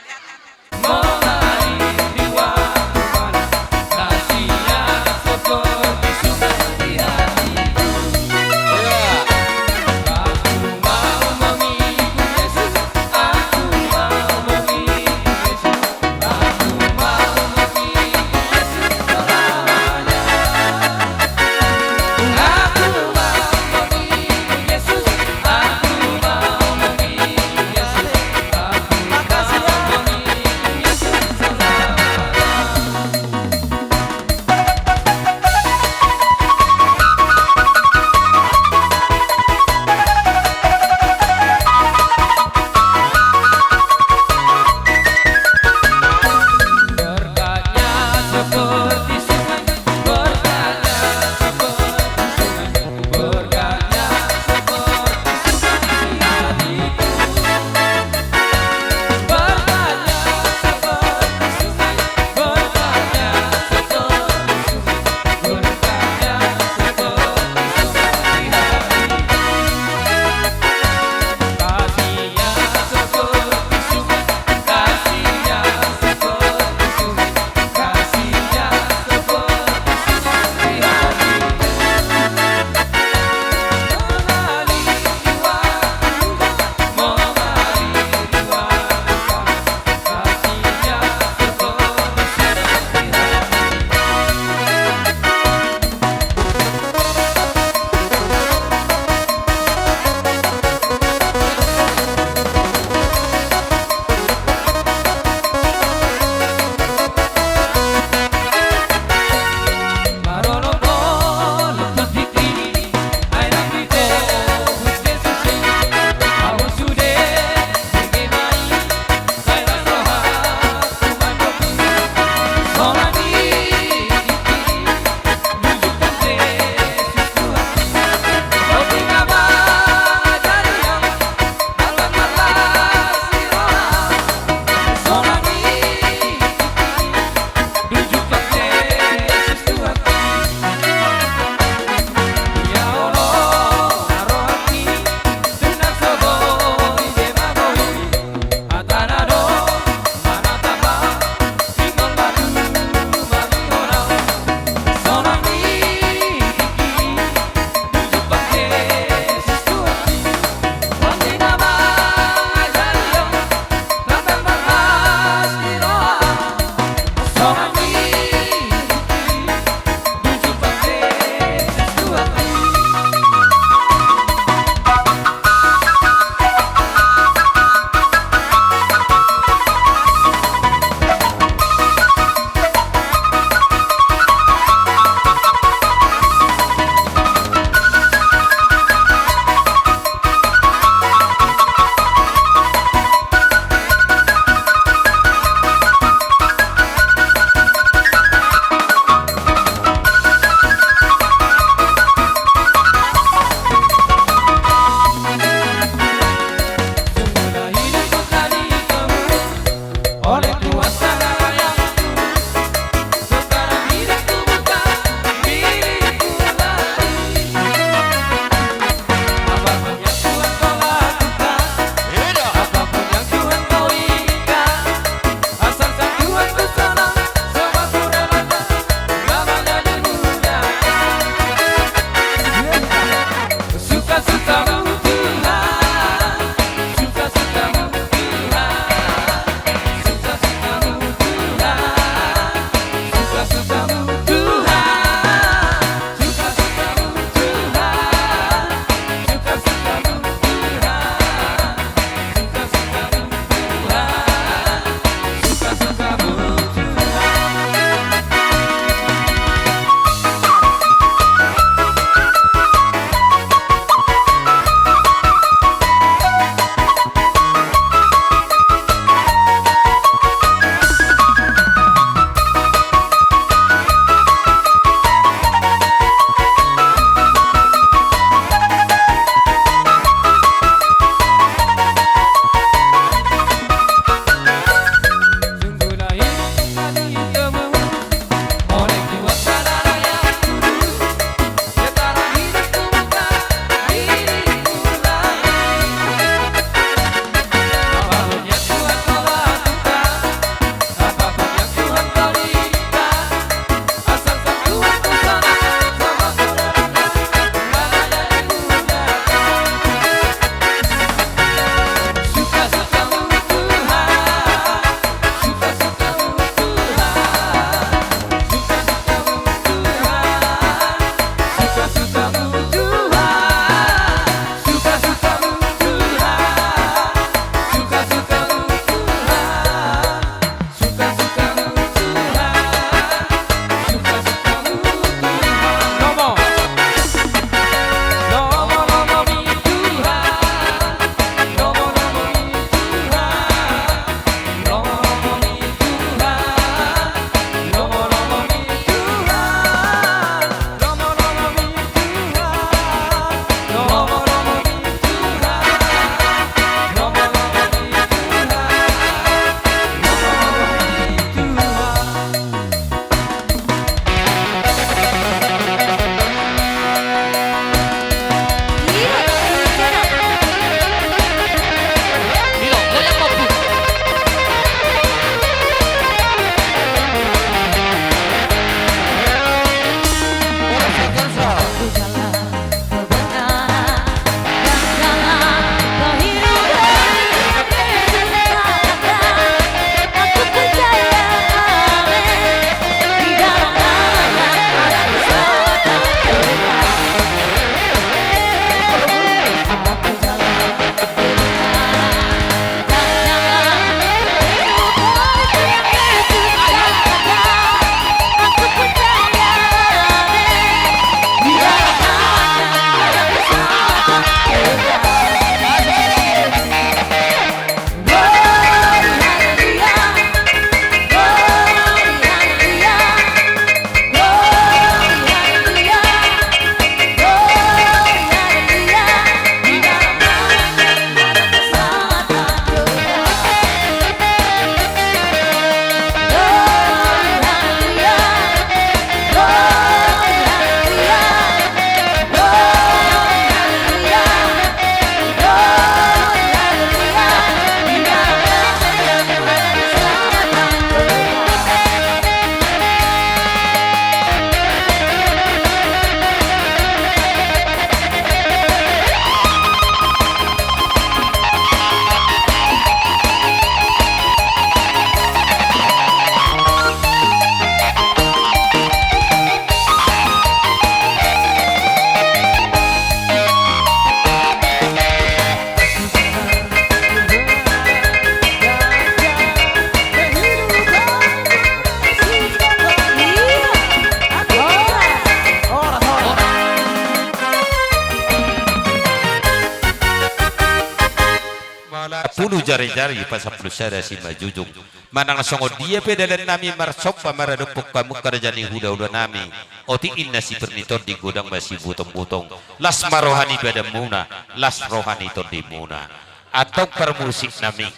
Jari-jari pasampulu sada simanjujung. Manang songon dia pe dalan nami marsomba maradophon hamu angka raja ni hula-hula nami. Otik ninna sipir ni tondi, godang ma sibutong-butong. Las ma roha ni badanmuna, las roha ni tondimuna. Antong parmusik nami,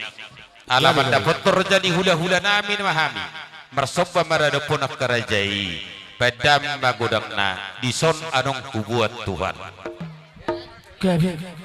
ala mandapothon raja ni hula-hula nami ma hami marsomba maradophon angka raja i. Baen damang ma godangna, dison adong huboan Tuhan. Gabe.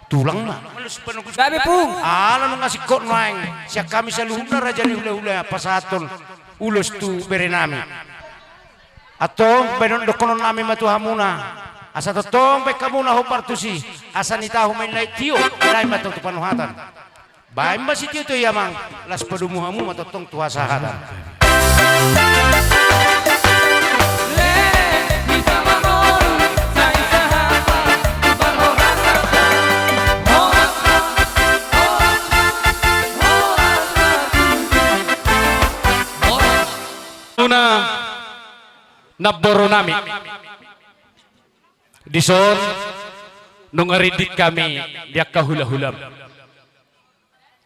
Tulang ma. Gabe, Pung. Ala nunga singkop nuaeng sian hami saluhutna raja ni hula-hula pasahathon ulos tu bere nami. Antong baenon dohonon nami ma tu hamuna, asa tongtong baen hamuna hombar tusi, asa nitahu ma i na i tio, nai ma tong tu panuhatan. Baen ma sitio-tio i amang, laos padomu hamu ma tongtong tu hasahatan. Muna namboru nami. Dison nunga rindik hami di angka hula-hulam.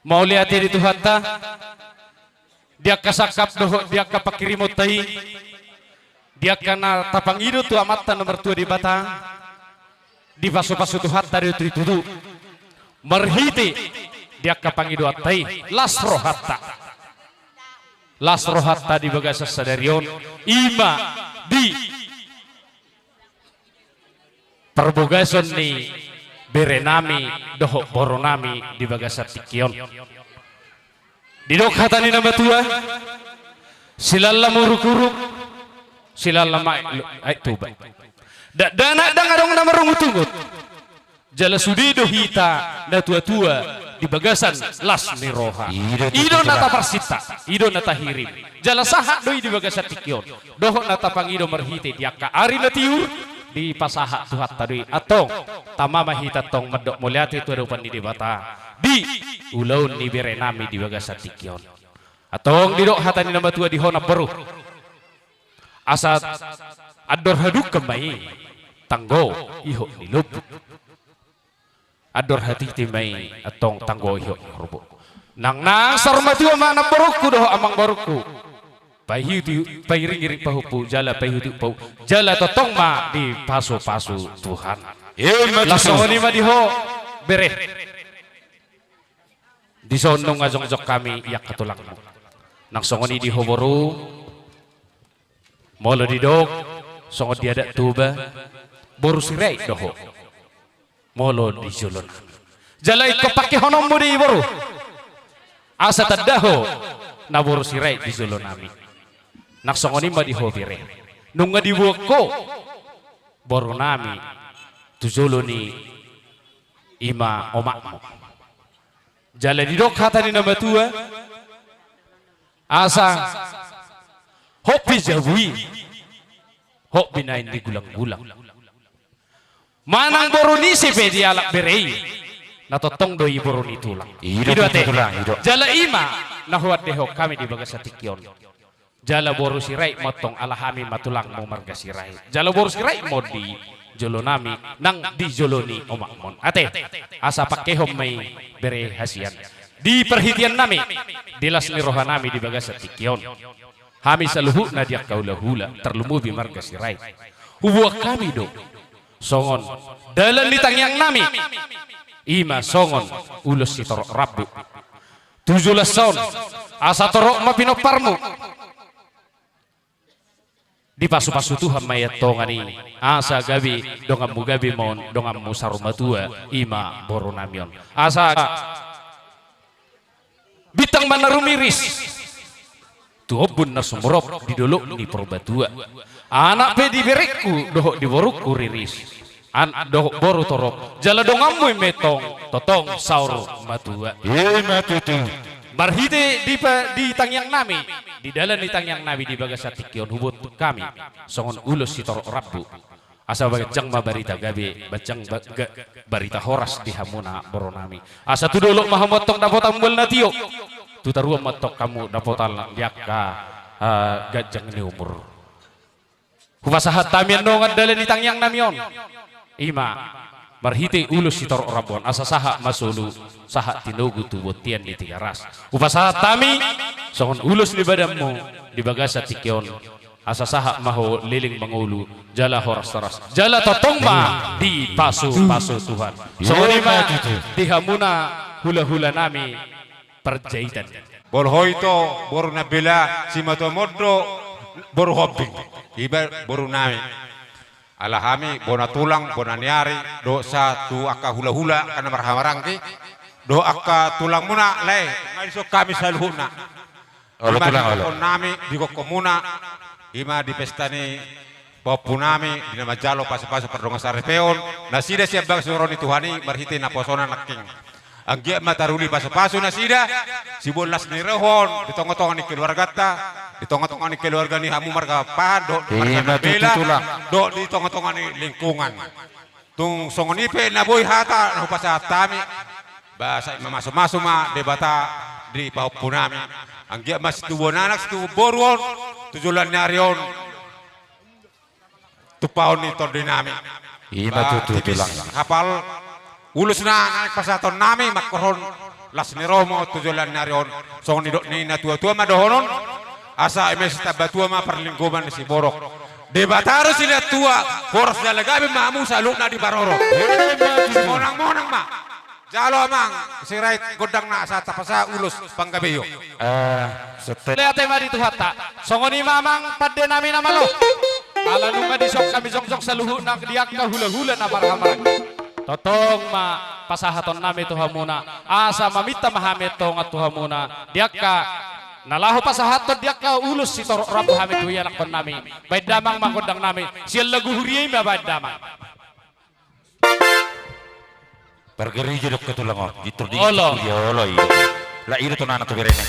Mauliate di Tuhanta, di angka sangkap dohot di angka panghirimonta i, di angka na tapangido tu Amanta na martua Debata, dipasu-pasu Tuhanta do i tutu. Marhite di angka pangidoanta i, las rohanta. Las rohanta di bagasan sadari on, i ma di parbagason ni bere nami dohot boru nami di bagasan tingki on. Didok hata ni na matua, silala muruk-uruk, silala ma-, aek Toba. Dakdanak ndang adong na marungut-ungut. Jala sude do hita na tua-tua di bagasan las ni roha. I do, i do na taparsinta, i do na tahirim. Jala sahat do i di bagasan tingki on. Dohot na tapangido marhite di angka ari na tiur, dipasahat Tuhanta do i. Antong, tama ma hita antong mandok mauliate tu adopan ni Debata di ulaon ni berenami di bagasan tingki on. Antong didok hata ni na matua di ho namboru. Asa andor hadungka ma i tanggo ihot ni lombu. Andor hatiti ma i antong tanggo ihot ni horbo. Nang nang saur matua ma namborungku dohot amangborungku. Paihuti, pairingiring pahompu jala paihuti pau jala tongtong ma dipasupasu Tuhan. Ima tutu. Laos songon i ma di ho bere. Dison nunga jongjong hami i angka tulangmu. Nang songon i di ho boru. Molo didok songon di adat Toba, boru Sirait do ho. Molo di jolonami. Jala ingkon pangkehononmu do i boru. Asa tanda ho na boru Sirait di jolonami. Nang songon i ma di ho bere. Nunga diboan ho borunami tu jolo ni ima omakmu. Jala didok hata ni na matua, asa hot pe jabu i, hot binaen ni gulanggulang. Manang boru ni ise pe dialap bere i, na tongtong do i boru ni tulang. I do, i do ate. Tulang, i do. Jala ima na huandehon hami di bagasan tingki on. Jala boru Sirait ma antong ala hami ma tulangmu marga Sirait. Jala boru Sirait ma on di jolonami nang di jolo ni omakmu on. Ate, asa pangkehon ma i bere hasian. Di parhiteannami, di las ni rohanami di bagasan tingki on. Hami saluhutna di angka hulahula, tarlumobi marga Sirait. Huboan hami do songon dalan ni tangiangnami. Ima songon ulos sitorop rambu. Tu joloan on, asa torop ma pinomparmu. Dipasupasu Tuhan ma i antong i, asa gabe donganmu, gabe ma on donganmu saur matua, ima borunami on. Asa bintang ma na rumiris tu ombun na sumurop di dolok ni Purbatua. Anak pe di berengku dohot di borungku riris. An dohot boru torop, jala donganmu i ma i antong, tongtong saur matua. Ima tutu. Marhite di pa-, di tangiangnami, di dalan ni tangiangnami di bagasan tingki on huboan hami songon ulos sitorop rambu. Asa ganjang ma barita gabe, ganjang ba-, ga-, barita horas di hamuna borunami. Asa tu dolok ma hamu antong dapotan mual na tio. Tu toruan ma antong hamu dapotan di angka, ah, ganjang ni umur. Hupasahat hami annon dalan ni tangiangnami on. Ima, marhite ulos sitorop rambu on, asa sahat ma solu, sahat tinogu tu bontean ni Tigaras. Hupasahat hami, songon ulos ni badanmu, di bagasan tingki on, asa sahat ma ho leleng mangolu, jala horas-horas. Jala tongtong ma dipasu-pasu Tuhan. Songon i ma, di hamuna hula-hulanami, Parjaitan. Molo ho ito, boru Nambela, simatua ma on do, boru Hombing. Iba borunami. Ala hami, bona tulang, bona ni ari, dohot sahat tu angka hula-hula, angka na marhahamaranggi, dohot angka tulangmuna, lae, nga dison hami saluhutna. Olo, ima tulang, di olo. Gokhonnami, di gokhonmuna, ima di pesta ni pahompunami, di na manjalo pasu-pasu pardongansaripeon, nasida sian bagas ni roha ni Tuhan i, marhite naposona nangkin. Anggiat ma taruli pasu-pasu nasida, siboan las ni roha on, di tonga-tonga ni keluarganta, di tonga-tonga ni keluarga ni hamu marga Pahan, dohot di marga Nambela, ima tutu, tulang, dohot di tonga-tonga ni lingkungan. Tung songon i pe na boi hata, na hupasahat hami, ba sai mamasu-masu ma Debata di pahompunami. Anggiat ma situbuan anak, situbuan boru on, tu joloan ni ari on. Tumpahon ni tondinami. Ima tutu, tulang. Ba tipis hapal ulos na naeng pasahatonnami, manghorhon las ni roha ma tu joloan ni ari on. Songon nidok ni natua-tua ma dohonon, asa eme sitamba tua ma parlinggoman ni siborok. Debata do silehon tua, horas jala gabe ma hamu saluhutna diparorot. Ima tutu. Monang-monang ma. Jalo amang Sirait gondangna asa tapasahat ulos panggabeon. Eh, sete- Mauliate ma di Tuhanta. Songon i ma amang pandenami na malo. Ala nunga dison hami jongjong saluhutna di angka hula-hula na marhahamaranggi. Tongtong ma pasahatonnami tu hamuna. Asa maminta ma hami antong tu hamuna. Di angka na laho pasahathon di angka ulos sitorop rambu hami tu ianakkonnami. Baen damang ma gondangnami. Sian lagu huria i ma baen damang. Pargereja do angka tulang on, gintor di gintor, olo i. Lah, i do tonana tu berena.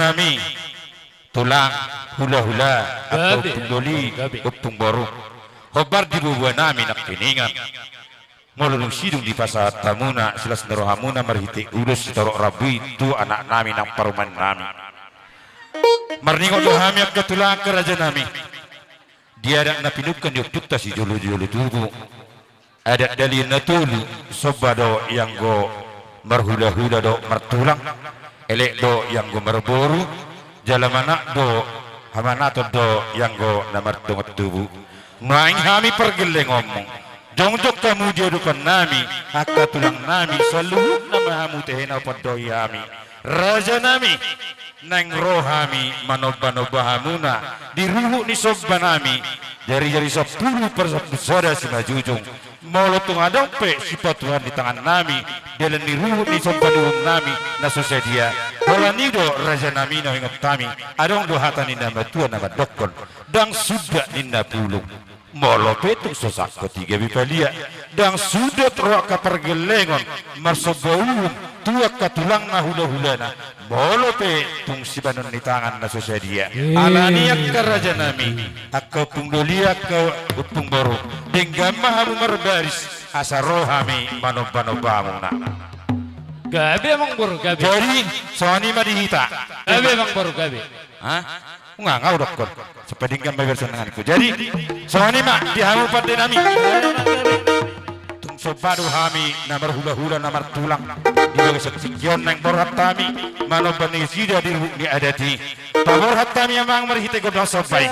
nami, tulang, hula-hula, angka ompung doli, ompung boru. Hombar di boboa nami nangkiningan. Molo dung sidung dipasahat hamuna silas ni rohamuna marhite ulos sitorop rambu i tu anak nami nang parumaen nami. Marningot do hami angka tulang angka raja nami. Di adat na pinungka ni ompunta sijolo-jolo tubu. Adat dalihan na tolu, somba do i anggo marhula-hula dohot martulang, elek do i anggo marboru, jala manat do, hamanaton do i anggo na mardongan tubu. Nuaeng hami pargellengonmu, jongjong hamu di adopan nami, angka tulang nami, saluhutna ma hamu tehe na hupandohi hami. Raja nami, naeng ro hami manomba-nomba hamuna di ruhut ni somba nami, jari-jari sampulu parsapulu sada simanjujung. Molo tung adong pe sipatuhan ni tangan nami dalan ni ruhut ni somba ni uhum nami na so sadia, holan i do raja nami na huingot hami, adong do hata ni na matua na mandokkon, ndang sundat ninna pulung. Molo pe tung so sangkot i gabe palia, ndang sundat ro angka pargellengon marsomba uhum tu angka tulangna hula-hulana. Molo pe tung sibahenon ni tangan na so sadia. Alani angka raja nami, angka ompung doli, angka ompung boru, denggan ma hamu marbaris asa ro hami manomba-nomba hamuna. Gabe amang boru, gabe. Jadi songon i ma di hita. Gabe amang boru, gabe. Hah? Nga nga udokkon. Sampe denggan ma iberson tanganku. Jadi songon i ma di hamu pande nami. Tung somba do hami na marhula-hula na martulang di bagasan tingki on, naeng borhat hami manomba nasida di ruhut ni adat i. Paborhat hami amang marhite gondang somba i.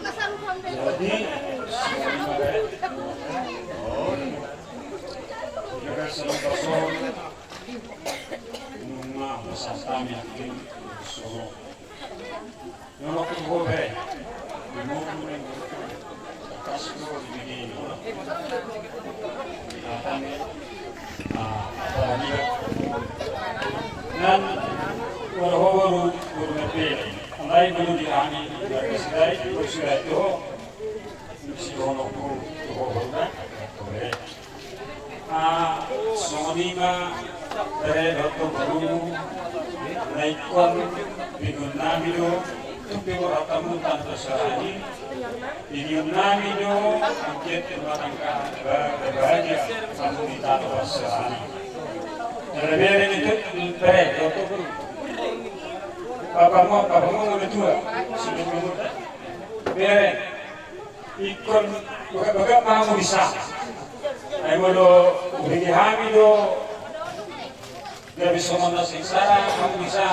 Jadi, songon i ma, eh. Oh, iya. Dia kan sering kosong. Nunga pesan kami, songon. Nunga kuhobe. Di mobil. Atas tu di bini. Datang. Nah, apalagi kan. Nan, wala ho baru, baru ngerti. Alai baru di hami, ya, sidai, baru sidai tu ho. Si Rono ku, tu ho baru na. Oke. Ah, songon i ma, bere dohot boru. Na ingkon, pinon nami do, tu pe borhat hamu tanpa sahani. Pinon nami do, anggiat rumah tangga ba-, berbahagia, hamu di tanpa sahani. Bere-bere ni tu, bere, dohot boru. Bapamu, bapamu na tua, sudah umur. Bere, ingkon bagak-bagak ma hamu di sa. Ai molo hubege hami do, gabe songon na sengsara hamu di sa.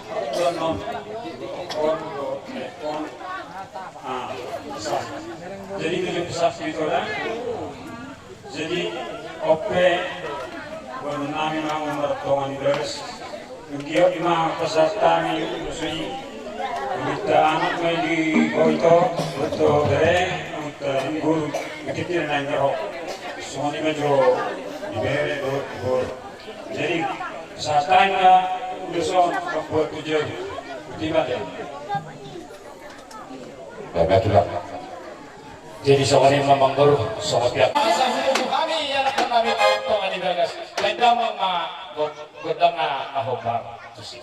Ingkon non, ingkon, ingkon. Ah, sa. Jadi tujuh pesakti itu lah. Jadi, on pe, boru nami ma martonga ni bagas. Anggiat ma pasahat hami, ulos i. Anggiat anak ma i di ho ito, dohot bere, anggiat guru, anggiat na ingkon ro. Songon i ma jo, di bere, dohot boru. Jadi, pasahat hami ma, ulos on, mambuat tu jauh. Uti ma te. Baik, baik, sudah. Jadi, songon i ma, Amangboru, songon piak. Asa humobu hami, anak nami, tonga ni bagas. Baen damang ma, go-, gondang na hombar. Tusi.